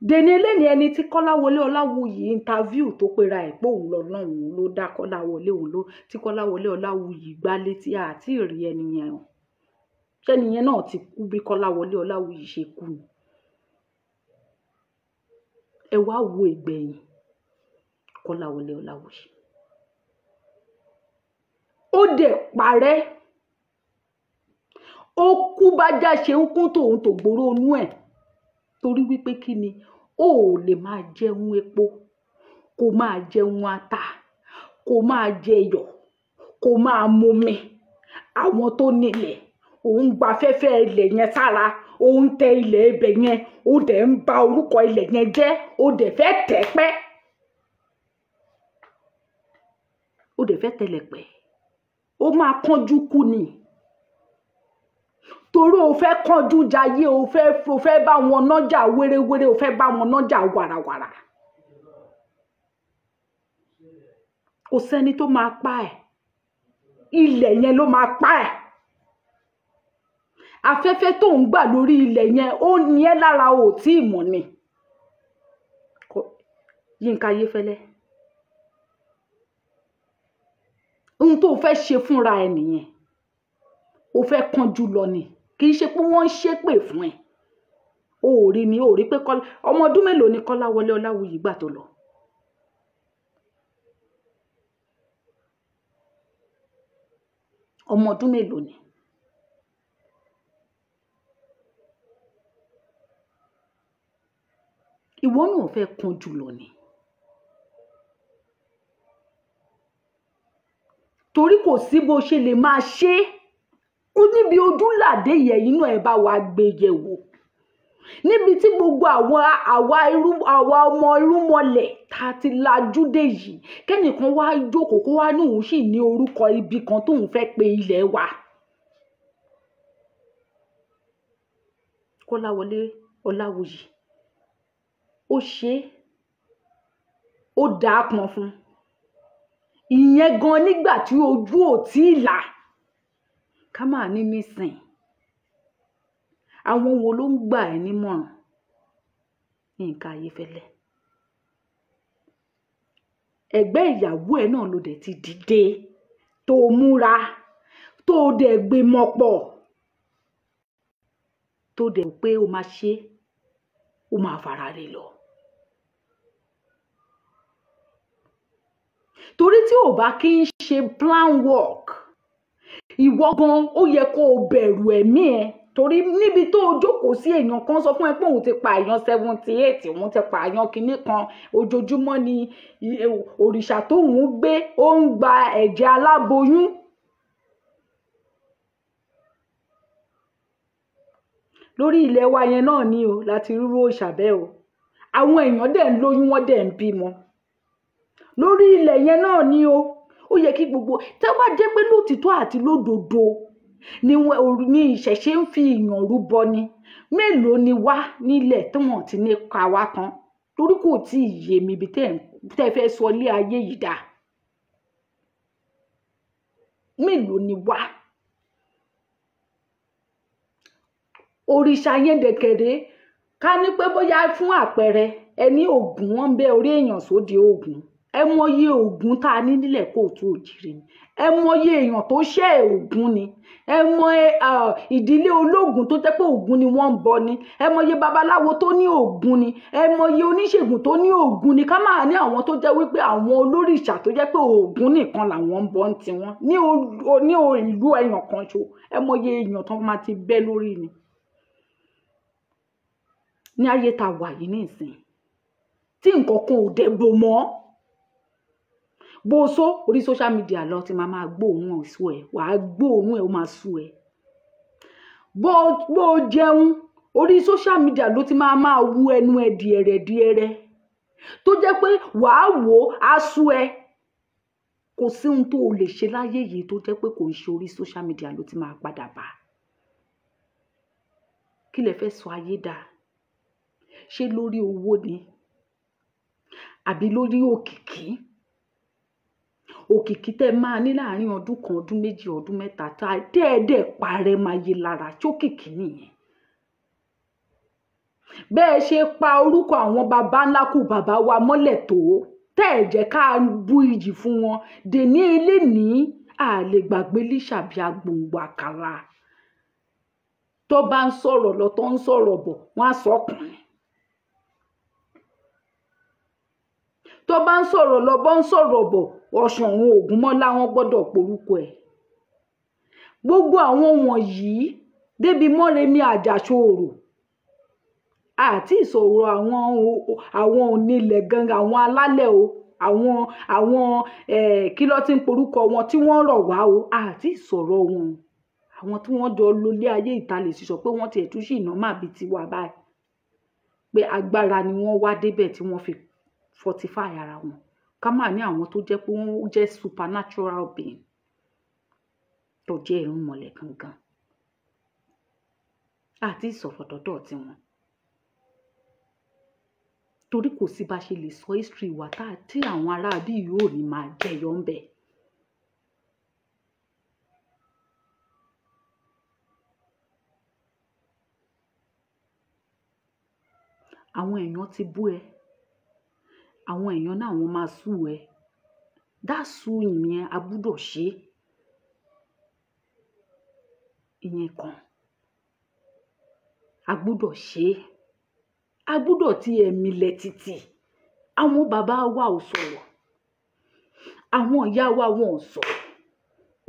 Dèní eléni ẹni tí Kọ́láwọlé Ọláwuyì interview tó pera ẹ̀ pé òun lọ́lọ́run, òun ló dá Kọ́láwọlé, òun ló tí Kọ́láwọlé Ọláwuyì gbá létí, àti ìrí ẹni yẹn o. Ṣẹ́ni yẹn náà ti kú bí Kọ́láwọlé Ọláwuyì ṣe kú ni. Ẹ wá wo ìgbẹ̀yìn Kọ́láwọlé Ọláwuyì. Ó dẹ̀ parẹ́. Ó kú bájá ṣe ń kún tòun tògbòrò inú ẹ̀. Torí wípé kí ni, ó ò lè máa jẹun epo, kó máa jẹun ata, kó máa jẹ iyọ̀, kó máa momi. Àwọn tó nílẹ̀, òun gba afẹ́fẹ́ ilẹ̀ yẹn sára, òun tẹ ilẹ̀ ibẹ̀ yẹn, ó dẹ̀ ń ba orúkọ ilẹ̀ yẹn jẹ́, ó dẹ̀ fẹ́ tẹ̀ pẹ́. Ó dẹ̀ fẹ́ tẹ̀lẹ̀ pẹ́. Ó máa kánjú kú ni. Torí o fẹ́ kánjú jayé, o fẹ́ bá wọn nájà wérewére, o fẹ́ bá wọn nájà wàràwàrà. Kò sẹ́ni tó máa pa ẹ̀. Ilẹ̀ yẹn ló máa pa ẹ̀. Afẹ́fẹ́ tó ń gbà lórí ilẹ̀ yẹn, ó ní ẹ́ lára, ò tí ì mọ̀ ni. Yínká Ayéfẹ́lẹ́, ohun tó fẹ́ ṣe fúnra ẹ nìyẹn. O fẹ́ kánjú lọ ni. Kì í ṣe pé wọ́n ń ṣépè fún ẹ. O ò rí ni, o ò rí pé ọmọ ọdún mélòó ni Kọ́láwọlé Ọláwuyì gbà tó lọ. Ọmọ ọdún mélòó ni? Ìwọ náà fẹ́ kánjú lọ ni. Torí kò sí bó ṣe lè máa ṣe é. Ó níbi ojúlàdé yẹn inú ẹ bá wa gbé yẹ̀ wò. Níbi tí gbogbo àwa ọmọ irúnmọlẹ̀ tá a ti lajú dé yìí, kẹ́nìkan wá jókòó kó wá ní òun sì ní orúkọ ibi kan tóun fẹ́ pe ilẹ̀ wa. Kọ́láwọlé Ọláwuyì, ó ṣe é, ó dáa pọn fún. Ìyẹn gan nígbà tí ojú ò tí ì là. Ká máa ní nísìn. Àwọn wo ló ń gbà ẹ́ nímọ̀ràn? Yínká Ayéfẹ́lẹ́. Ẹgbẹ́ ìyàwó ẹ̀ náà ló dẹ̀ ti dìde, tó múra, tó dẹ̀ gbémọ̀ pọ̀, tó dẹ̀ rò pé o máa ṣe, o máa fara rẹ̀ lọ. Torí tí ò bá kí ń ṣe plan work, ìwọ gan ó yẹ kó o bẹ̀rù ẹ̀mí ẹ. Torí níbi tó o jókòó sí, èèyàn kan sọ fún ẹ pé òun ti pa èèyàn 78, òun ti pa èèyàn kinní kan. Ojoojúmọ́ ni òrìṣà tóun gbé ó ń gba ẹ̀jẹ̀ aláboyún. Lórí ilẹ̀ wa yẹn náà ni o láti rúrú òòṣà bẹ́ẹ̀ o. Àwọn èèyàn dẹ̀ ń lóyún, wọ́n dẹ̀ ń bímọ lórí ilẹ̀ yẹn náà ni o. Ó yẹ kí gbogbo tẹ́ bá jẹ́ pé lótìtọ́ àti lódodo ni ní ìṣẹ̀ṣe ń fi ìyàn rúbọ ni, mélòó ni wá nílẹ̀ tí wọ́n ti ní ká wá tán? Torí kò tí ì yé mi ibi tẹ́ ẹ fẹ́ sọ ilé ayé yìí dà. Mélòó ni wá? Òrìṣà yẹn dẹ̀kẹ̀rẹ́, ká ní pé bóyá fún àpẹẹrẹ ẹni Ògún, wọn ń bẹ orí èèyàn sóde Ògún. Ẹ mọyé Ògún tá a ní nílẹ̀ kóòtù òjìrì ni, ẹ mọyé èèyàn tó ṣẹ́ Ògún ni, ẹ mọ ìdílé ológun tó jẹ́ pé Ògún ni wọ́n ń bọ ni, ẹ mọyé babaláwo tó ní Ògún ni, ẹ mọyé oníṣègùn tó ní Ògún ni. Ká máa ní àwọn tó jẹ́ wípé àwọn olórìṣà tó jẹ́ pé Ògún nìkan làwọn ń bọ ń tiwọn ní ìlú ẹyàn kan ṣo. Ẹ mọyé èèyàn tó máa ti bẹ́ lórí ni ní ayé tá a wà yìí nísìn, tí nǹkan kan ò dẹ̀ bò mọ́. Bó o sọ orí social media lọ ti máa gbóòórùn èso ẹ, wàá gbóòórùn ẹ, ó máa sú ẹ. Bó o jẹun orí social media ló ti máa wú ẹnu ẹ dìẹ̀rẹ̀ dìẹ̀rẹ̀, tó jẹ́ pé wàá wò ó á sú ẹ. Kò sí ohun tó o lè ṣe láyé yìí tó jẹ́ pé kò ń ṣe orí social media ló ti máa padà bá. Kí lẹ fẹ́ sọ ayé dà? Ṣé lórí owó ni àbí lórí òkìkí? Òkìkí tẹ́ máa ní láàrin ọdún kan, ọdún méjì, ọdún mẹ́ta, tá dẹ́ẹ̀dẹ́ parẹ́ máa yé lára, ṣókìkí nìyẹn? Bẹ́ẹ̀ ṣe pa orúkọ àwọn baba ńlá kù bàbá wa mọ́lẹ̀ tó, tẹ́ ẹ̀ jẹ́ ká bu iyì fún wọn dèní eléní. A lè gbàgbé Lísàbí Agbòǹgbò Àkàlà. Tó bá ń sọ̀rọ̀ lọ, tó ń sọ̀rọ̀ bọ̀, wọ́n á sọ ọkùnrin. Tó bá ń sọ̀rọ̀ lọ, bọ́ ń sọ̀rọ̀ bọ̀, Ọ̀ṣun òun Ògúnmọ́lá wọn gbọ́dọ̀ porúkọ ẹ̀. Gbogbo àwọn wọ̀nyí débi Mọ́remí Àjàṣorò àti ìsọ̀rọ̀ àwọn onílẹ̀ gangan, àwọn alálẹ̀ o, àwọn kí ló ti ń porúkọ wọn tí wọ́n rọ̀ wá o, àti ìsọ̀rọ̀ wọn. Àwọn tí wọ́n jọ lólé ayé ìta lè sísọ pé wọ́n tiẹ̀ tún sì ná má bi tiwa báyìí, pé agbára ni wọ́n wá débẹ̀ tí wọ́n fi fortify ara wọn. Ká máa ní àwọn tó jẹ́ pé wọ́n jẹ́ supernatural being tó jẹ́ irúnmọlẹ̀ gangan, àti ìsọ̀rọ̀ dọ́dọ̀ tiwọn. Torí kò sí bá ṣe lè sọ history wa tí àwọn aráabí yóò ní máa jẹyọ ń bẹ̀. Àwọn èèyàn ti bú ẹ, àwọn èèyàn náà wọ́n máa sú ẹ. That suing yẹn a gbúdọ̀ ṣe ìyẹn kan, a gbúdọ̀ ṣe, a gbúdọ̀ ti ẹ̀mí lẹ̀ títì. Àwọn bàbá wa ò sọ̀rọ̀, àwọn ìyá wa wọn ò sọ̀rọ̀.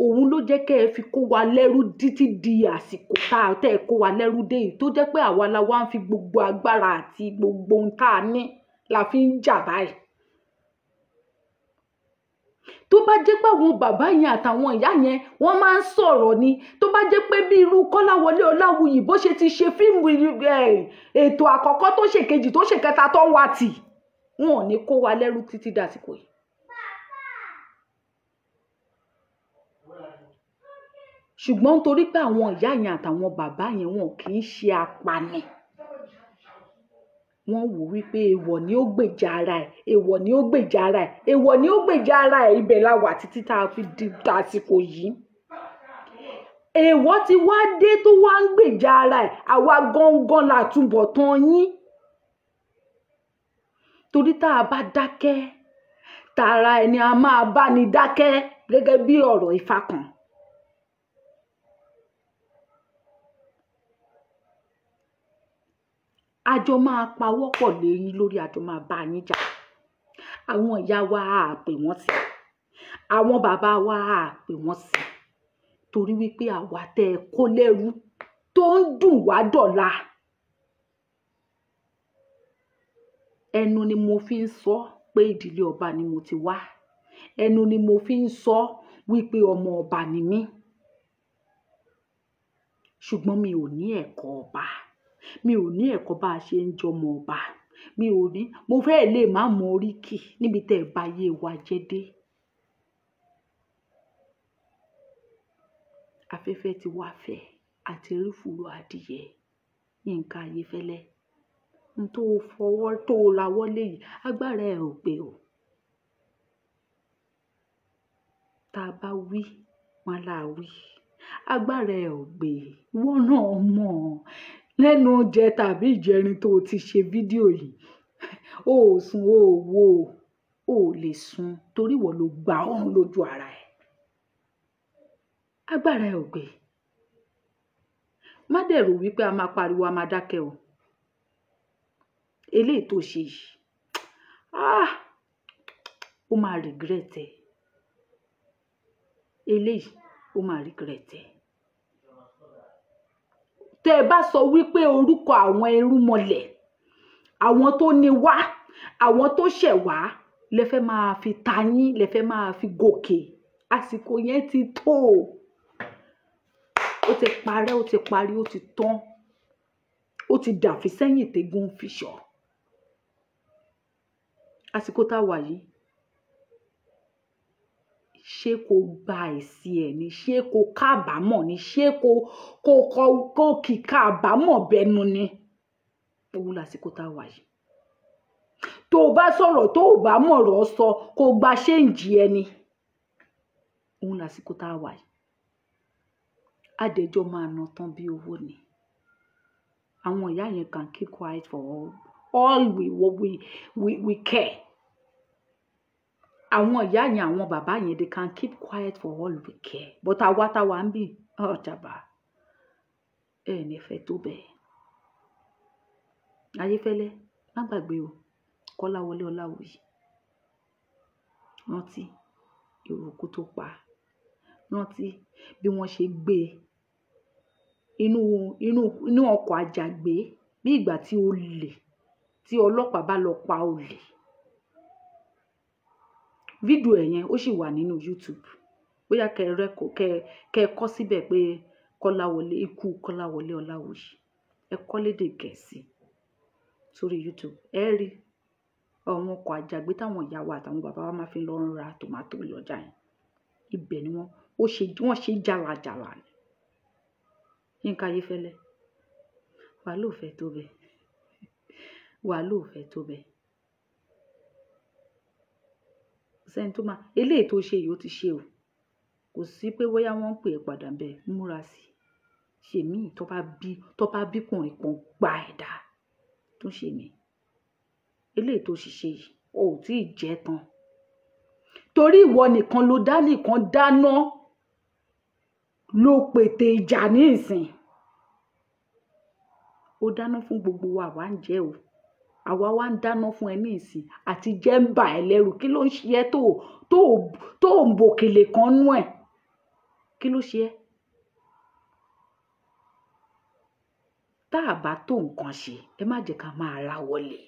Òun ló jẹ́ kẹ́ ẹ fi kó wa lẹ́rú títí di àsìkò tá a tẹ́ ẹ kó wa lẹ́rú dé yìí, tó jẹ́ pé àwa la wá ń fi gbogbo agbára àti gbogbo ohun tá a ní la fi ń jà báyìí. Tó bá jẹ́ pé àwọn bàbá yẹn àtàwọn ìyá yẹn wọ́n máa ń sọ̀rọ̀ ni, tó bá jẹ́ pé bí irú Kọ́láwọlé Ọláwuyì bó ṣe ti ṣe fíìmù ètò àkọ́kọ́ tó ṣe kejì tó ṣe kẹta tó ń wa tì, wọn ò ní kó wa lẹ́rú títí dàsìkò yìí. Ṣùgbọ́n torí pé àwọn ìyá yẹn àtàwọn bàbá yẹn wọn kì í ṣe apani, wọ́n wò wípé èèwọ̀ ni ó gbèjà ara ẹ̀, èèwọ̀ ni ó gbèjà ara ẹ̀, èèwọ̀ ni ó gbèjà ara ẹ̀. Ibẹ̀ la wà títí tá a fi di àsìkò yìí. Èèwọ̀ ti wá dé tó wá ń gbèjà ara ẹ̀, àwa gangan la túbọ̀ tán yín. Torí tá a bá dákẹ́, tara ẹni a máa bá ni dákẹ́, gẹ́gẹ́ bí ọ̀rọ̀ Ifá kan. Àjọ máa pawọ́pọ̀ lé yín lórí, àjọ máa bá yín jà. Àwọn ìyá wa á pè wọ́n sí, Àwọn bàbá wa á pè wọ́n sí, torí wípé àwa tẹ́ ẹ kó lẹ́rú tó ń dùn wá dọ̀la. Ẹnu ni mo fi ń sọ pé ìdílé ọba ni mo ti wá. Ẹnu ni mo fi ń sọ wípé ọmọ ọba ni mí. Ṣùgbọ́n mi ò ní ẹ̀kọ́ ọba. Mi ò ní ẹ̀kọ́ bá a ṣe ń jọmọ ọba. Mi ò ní, mo fẹ́ lè má mọ oríkì níbi tẹ́ ẹ bá yé wa jẹ́ dé. Afẹ́fẹ́ ti wá fẹ́ àti rí fùrọ̀ adìyẹ. Yínká Ayéfẹ́lẹ́, n tó fọwọ́ tó rawọ́ lé yìí, agbára ẹ ò gbé o. Tá a bá wí, wọ́n là wí. Agbára ẹ ò gbé. Ìwọ náà mọ̀ lẹ́nu oúnjẹ tàbí ìjẹrin tó ti ṣe fídíò yìí. O ò sùn, o ò wò, o ò lè sùn torí ìwọ ló gba ọ̀run lójú ara ẹ. Agbára ẹ ò gbé. Má dẹ̀ rò wípé a máa pariwo, a máa dákẹ́ o. Eléyìí tó ṣe yìí, ah, ó máa regret ẹ. Eléyìí ó máa regret ẹ. Tẹ́ ẹ bá sọ wípé orúkọ àwọn irúnmọlẹ̀, àwọn tó ní wá, àwọn tó ṣẹ̀ wá, lẹ fẹ́ máa fi ta yín, lẹ fẹ́ máa fi gòkè. Àsìkò yẹn ti tó. Ó ti parẹ́, ó ti parí, ó ti tán. Ó ti dàfí sẹ́yìn tégún fi ṣọ. Àsìkò tá a wà yìí, ṣé kò gba èsì ẹ̀ ni? Ṣé kò kábàámọ̀ ni? Ṣé kò kò kò kò kì kábàámọ̀ bẹnu ni? Òun làsìkò tá a wà yìí. Tó o bá sọ̀rọ̀, tó o bá mọ̀rọ̀ sọ, kò gba ṣéǹjì ẹni. Òun làsìkò tá a wà yìí. Adẹjọ́ máa ná tán bí owó ni. Àwọn ìyá yẹn can keep quiet for all we care. Àwọn ìyá yẹn, àwọn bàbá yẹn, they can keep quiet for all we care. But àwa táwa ń bì, ọ̀jàbá, ẹ ní fẹ́ tó bẹ́ẹ̀. Ayéfẹ́lẹ́, má gbàgbé o. Kọ́láwọlé Ọláwuyì. Rántí ìrùkù tó pa. Rántí bí wọ́n ṣe gbé inú inú inú ọkọ̀ àjàgbé bí ìgbà tí olè, tí ọlọ́pàá bá lọ pa olè. Fídíò ẹ̀ yẹn ó sì wà nínú YouTube. Bóyá kẹ rẹ́kọ̀ kẹ kẹ kọ síbẹ̀ pé Kọ́láwọlé, ikú Kọ́láwọlé Ọláwuyì. Ẹ kọ lédè Gẹ̀ẹ́sì sórí YouTube. Ẹ rí àwọn ọkọ̀ àjàgbé táwọn ìyá wa àtàwọn bàbá wa máa fi lọ ra tòmátò lọ́jà yẹn. Ibẹ̀ ni wọ́n, ó ṣe, wọ́n ṣe jàlàjàlà ni. Yínká Ayéfẹ́lẹ́, wà ló fẹ́ tó bẹ́ẹ̀. Wà ló fẹ́ tó bẹ́ẹ̀. Kò sẹ́ni tó máa, eléyìí tó ṣe yìí ó ti ṣe o. Kò sí pé bóyá wọ́n ń pè é padà bẹ́ẹ̀, múra sí i. Ṣe mí tó bá bí, tó bá bíkùnrin kan gba ẹ̀dá tó ṣe mí. Eléyìí tó ṣì ṣe yìí, o ò tí ì jẹ́ tán. Torí ìwọ nìkan ló dá nìkan dáná ló pètè ìjà ní ìsìn. Ó dáná fún gbogbo wa, àwa ń jẹ o. Àwa wá ń dáná fún ẹ ní ìsìn àti jẹ́ ń bà ẹ́ lẹ́rù. Kí ló ń ṣe ẹ́ tó tó tó ń bòkèlè kan nú ẹ̀? Kí ló ṣe ẹ́? Tá a bá tó nǹkan ṣe, ẹ má jẹ́ ká máa ra wọlé.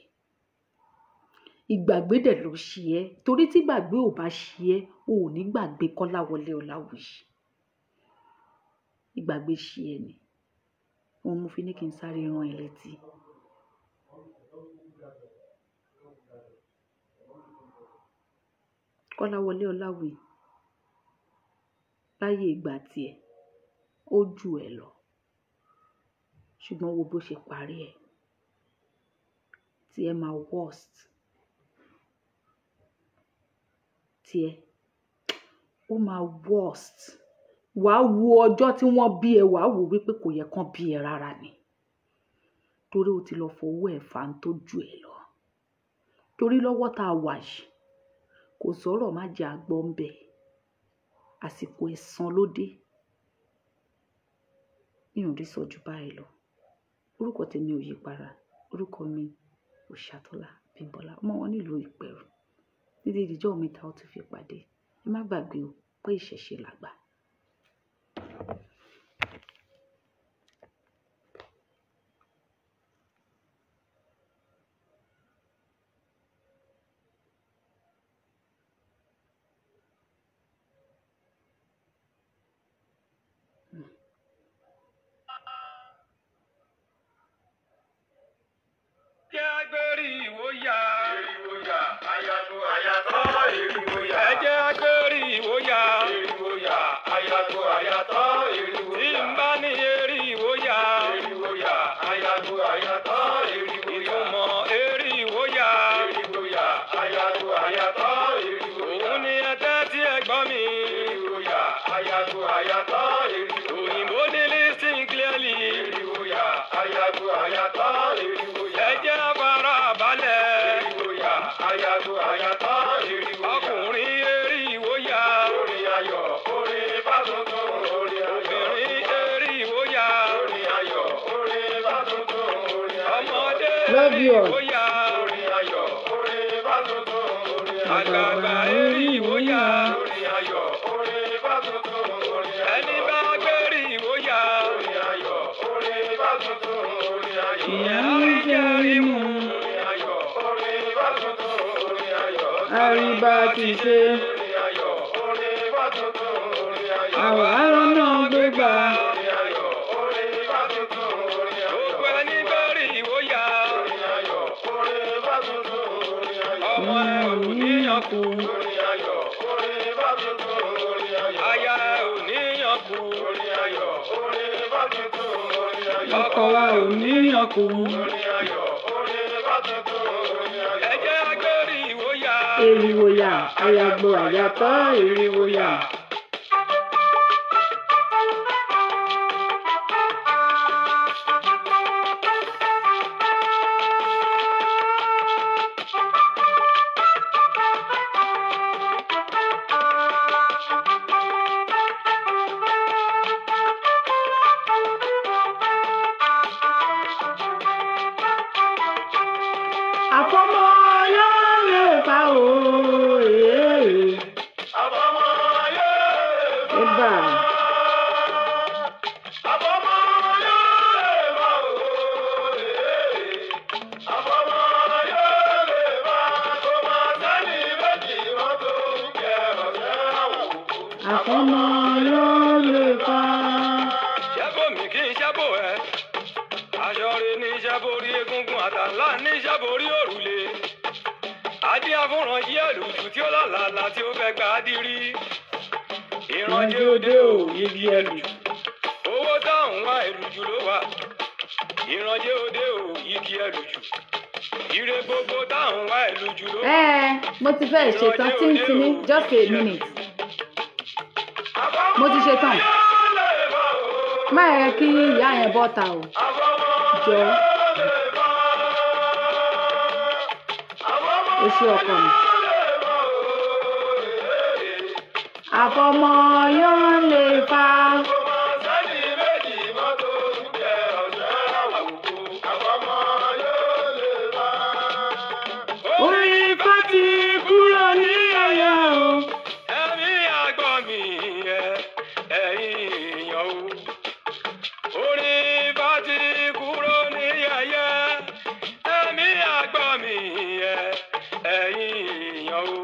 Ìgbàgbé dẹ̀ ló ṣe ẹ́. Torí tí ìgbàgbé ò bá ṣe ẹ́, o ò ní gbàgbé Kọ́láwọlé Ọláwuyì. Ìgbàgbé ṣe ẹ́ ni. Òun mo fi ní kí n sáré rán ẹ létí. Kọ́láwọlé Ọláwuyì, láyé ìgbà tiẹ̀, ó ju ẹ lọ. Ṣùgbọ́n wo bó ṣe parí ẹ̀. Tí ẹ máa worst. Tí ẹ, ó máa worst. Wàá wo ọjọ́ tí wọ́n bí ẹ, wàá wò wípé kò yẹ kán bí ẹ rárá ni. Torí o ti lọ fọwọ́ ẹ̀ fà ń tó ju ẹ lọ. Torí lọ́wọ́ tá a wà yìí, kò sọ̀rọ̀ má jẹ́ àgbọ̀ ń bẹ̀. Àsìkò ẹ̀san ló dé. Mi ò rí sọ ju báyìí lọ. Orúkọ tèmi ò yí padà. Orúkọ mi Òṣàtọ́lá Bímbọ́lá. Ọmọ wọn nílùú Ìpẹ̀rù. Títí ìdíjọ́ mi ta ó ti fi pàdé. Ẹ má gbàgbé o pé ìṣẹ̀ṣe làgbà. Jẹ́ agbérí ìwò yá. Èrìwò yà, ayago ayatọ́, èrìwò yà. Ẹ jẹ́ agbérí ìwò yá. Èrìwò yà, ayago ayatọ́, èrìwò Tí yà. n bá ní erí ìwò yá. Èrìwò yà, ayago ayatọ́, èrìwò yà. Ìtumọ̀ erí ìwò yá. Èrìwò yà, ayago ayatọ́, èrìwò yà. Òun ni ẹ tẹ́tí ẹ gbọ́ mi. Èrìwò yà, ayago ayatọ́, èrìwò yà. Òyìnbó ní listen clearly. Èrìwò yà, ayago ayatọ́, èrìwò yà. Ẹ jẹ́ fara balẹ̀. Èrìwò yà, ayago ayatọ́, èrìwò yà. Ọkùnrin erí ìwò yá. Orin ayọ̀, orin bá tuntun, orin ayọ̀. Obìnrin erí ìwò yá. Orin ayọ̀, orin bá tuntun, orin ayọ̀. Ọmọdé Love erí you all. ìwò yá. Orin ayọ̀, orin bá tuntun, orin ayọ̀. Àgbààgbà erí ìwò yá. Orin ayọ̀, orin bá tuntun, orin ayọ̀. Ẹni bá gbérí ìwò yá. Orin ayọ̀, orin bá tuntun, orin ayọ̀. Ìyá ń jẹ́ rímú. Orin ayọ̀, orin bá tuntun, orin ayọ̀. Àríbá ti ṣe. Orin ayọ̀, orin bá tuntun, orin ayọ̀. Àwa rọ́nà gbégbá. Orin ayọ̀, orin bá tuntun, orin ayọ̀. Gbogbo ẹni gbérí ìwò yá. Orin ayọ̀, orin bá tuntun, orin ayọ̀. Ọmọ ẹ ò níyàn kú. Orin ayọ̀, orin bá tuntun, orin ayọ̀. Aya ẹ ò níyàn kú. Orin ayọ̀, orin bá tuntun, orin ayọ̀. Ọkọ wa ò níyàn kú. Orin ayọ̀, orin bá tuntun, orin ayọ̀. Ẹ jẹ́ agbérí ìwò yá. Èrìwò yà, àyàgbò àyàtọ̀ èrìwò yà. Àfọmọ́ yóò lè fa o. Àfọmọ́ yóò lè fà. Ébà. Àfọmọ́ yóò lè fà o. Àfọmọ́ yóò lè fà. Kò máa sẹ́ni méjì mọ́tò ń jẹ ọ̀sẹ̀ àwòkù. Àfọmọ́ yóò lè fa. Ṣẹ́bò mi kí n ṣẹ́bò ẹ. Aṣọ rẹ ní ṣẹ́bò rí egungun àtàlá ní ṣẹ́bò rí òrùlé. Adé afúnran yí ẹ̀lùjù tí ó lálàlà tí ó fẹ́ gba adírí. Ìrànjẹ́ òde ò igi ẹlùjù. Owó táwọn wá ẹlùjù ló wà. Ìrànjẹ́ òde ò igi ẹlùjù. Ire gbogbo táwọn wá ẹlùjù ló wà. Ẹ mo ti fẹ́ ṣetán tíntìní, just a minute. Mo ti ṣetán. Má yẹ kí ìyá yẹn bọ́ta o. Jọ. O ṣé ọkọ mi. Àfọmọ́ yóò lè fa. Kò máa sẹ́ni méjì mọ́tò ń jẹ ọ̀sẹ̀ àwòkù. Àfọmọ́ yóò lè fà. Orí fati kúrò ní ẹ̀yà o. Ẹ̀mí àgbọ̀ mi ẹ̀ ẹ̀yin èèyàn o. Orin bá ti kúrò ní yẹ̀yẹ́. Ẹ̀mí àgbọ̀ mi ẹ̀ ẹ̀yin èèyàn o.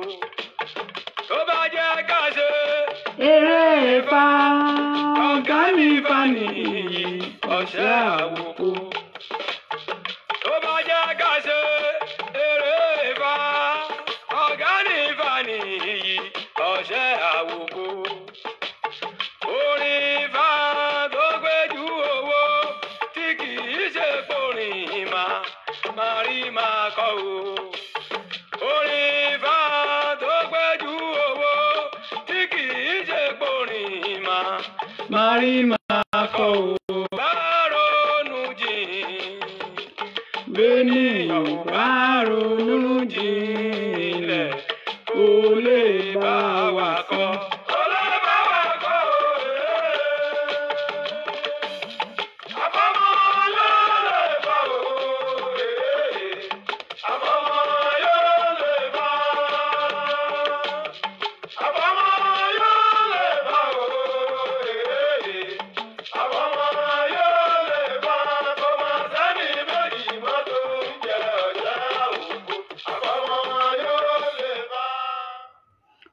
Tó bá jẹ́ ká ṣe Eré fa. ọ̀gá mi fa nìyí ọ̀ṣẹ́ àwòkù. Tó bá jẹ́ ká ṣe eré fa ọ̀gá mi fa nìyí ọ̀ṣẹ́ àwòkù. Orin fa tó gbéjú owó tí kì í ṣe porin máa máa rí máa kọ́ o. Orin fa tó gbéjú owó tí kì í ṣe porin máa Máa rí máa kọ́ o. bá ronú jìn. Bẹ́ẹ̀nìyàn bá ronú jinlẹ̀, kò lè bá wa kọ́. Kò lè bá wa kọ́ o. Àfọmọ́ yóò lè fà o. Àfọmọ́ yóò lè fà. Àfọmọ́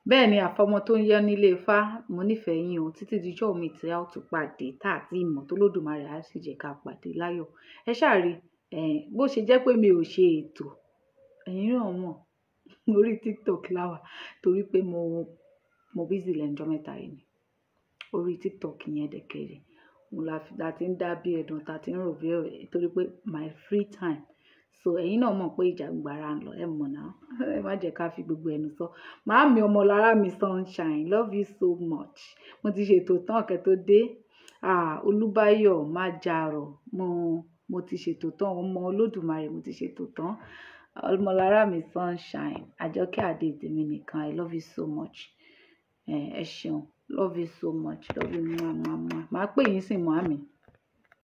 Bẹ́ẹ̀ ni àfọmọ tó ń yẹ nílé Ifá, mo nífẹ̀ẹ́ yín o, títí dijọ́ mi tí a ó tún pàdé, tá àti ìmọ̀ tó lódùmarè á sì jẹ́ ká pàdé láyọ̀. Ẹ ṣáà rí, bó ṣe jẹ́ pé mi ò ṣe ètò, ẹ̀yin náà mọ̀, orí TikTok láwà torí pé mo busy lẹ́nu ọjọ́ mẹ́ta yìí ni. Orí TikTok yẹn dẹ̀kẹ̀rẹ̀, òun la ti ń dá bí ẹ̀dùn, ta ti ń rò bí ọ̀rẹ́ torí pé my free time. So ẹ̀yin náà mọ̀ pé ìjà gbàrà ń lọ, ẹ mọ̀ náà. Ẹ má jẹ́ ká fi gbogbo ẹnu sọ. Màámi Ọmọlára mi Sunshine, love you so much. Mo ti ṣètò tán kẹ́ tó dé. Ah, Olúbáyọ̀ Májàrọ̀, mo ti ṣètò tán, ọmọ Olódùmarè, mo ti ṣètò tán. Ọmọlára mi Sunshine, Àjọkẹ́ Adé tèmi nìkan, I love you so much. Ẹ ṣeun, love you so much, love you mua mua mua. Màá pè yín sí màámi.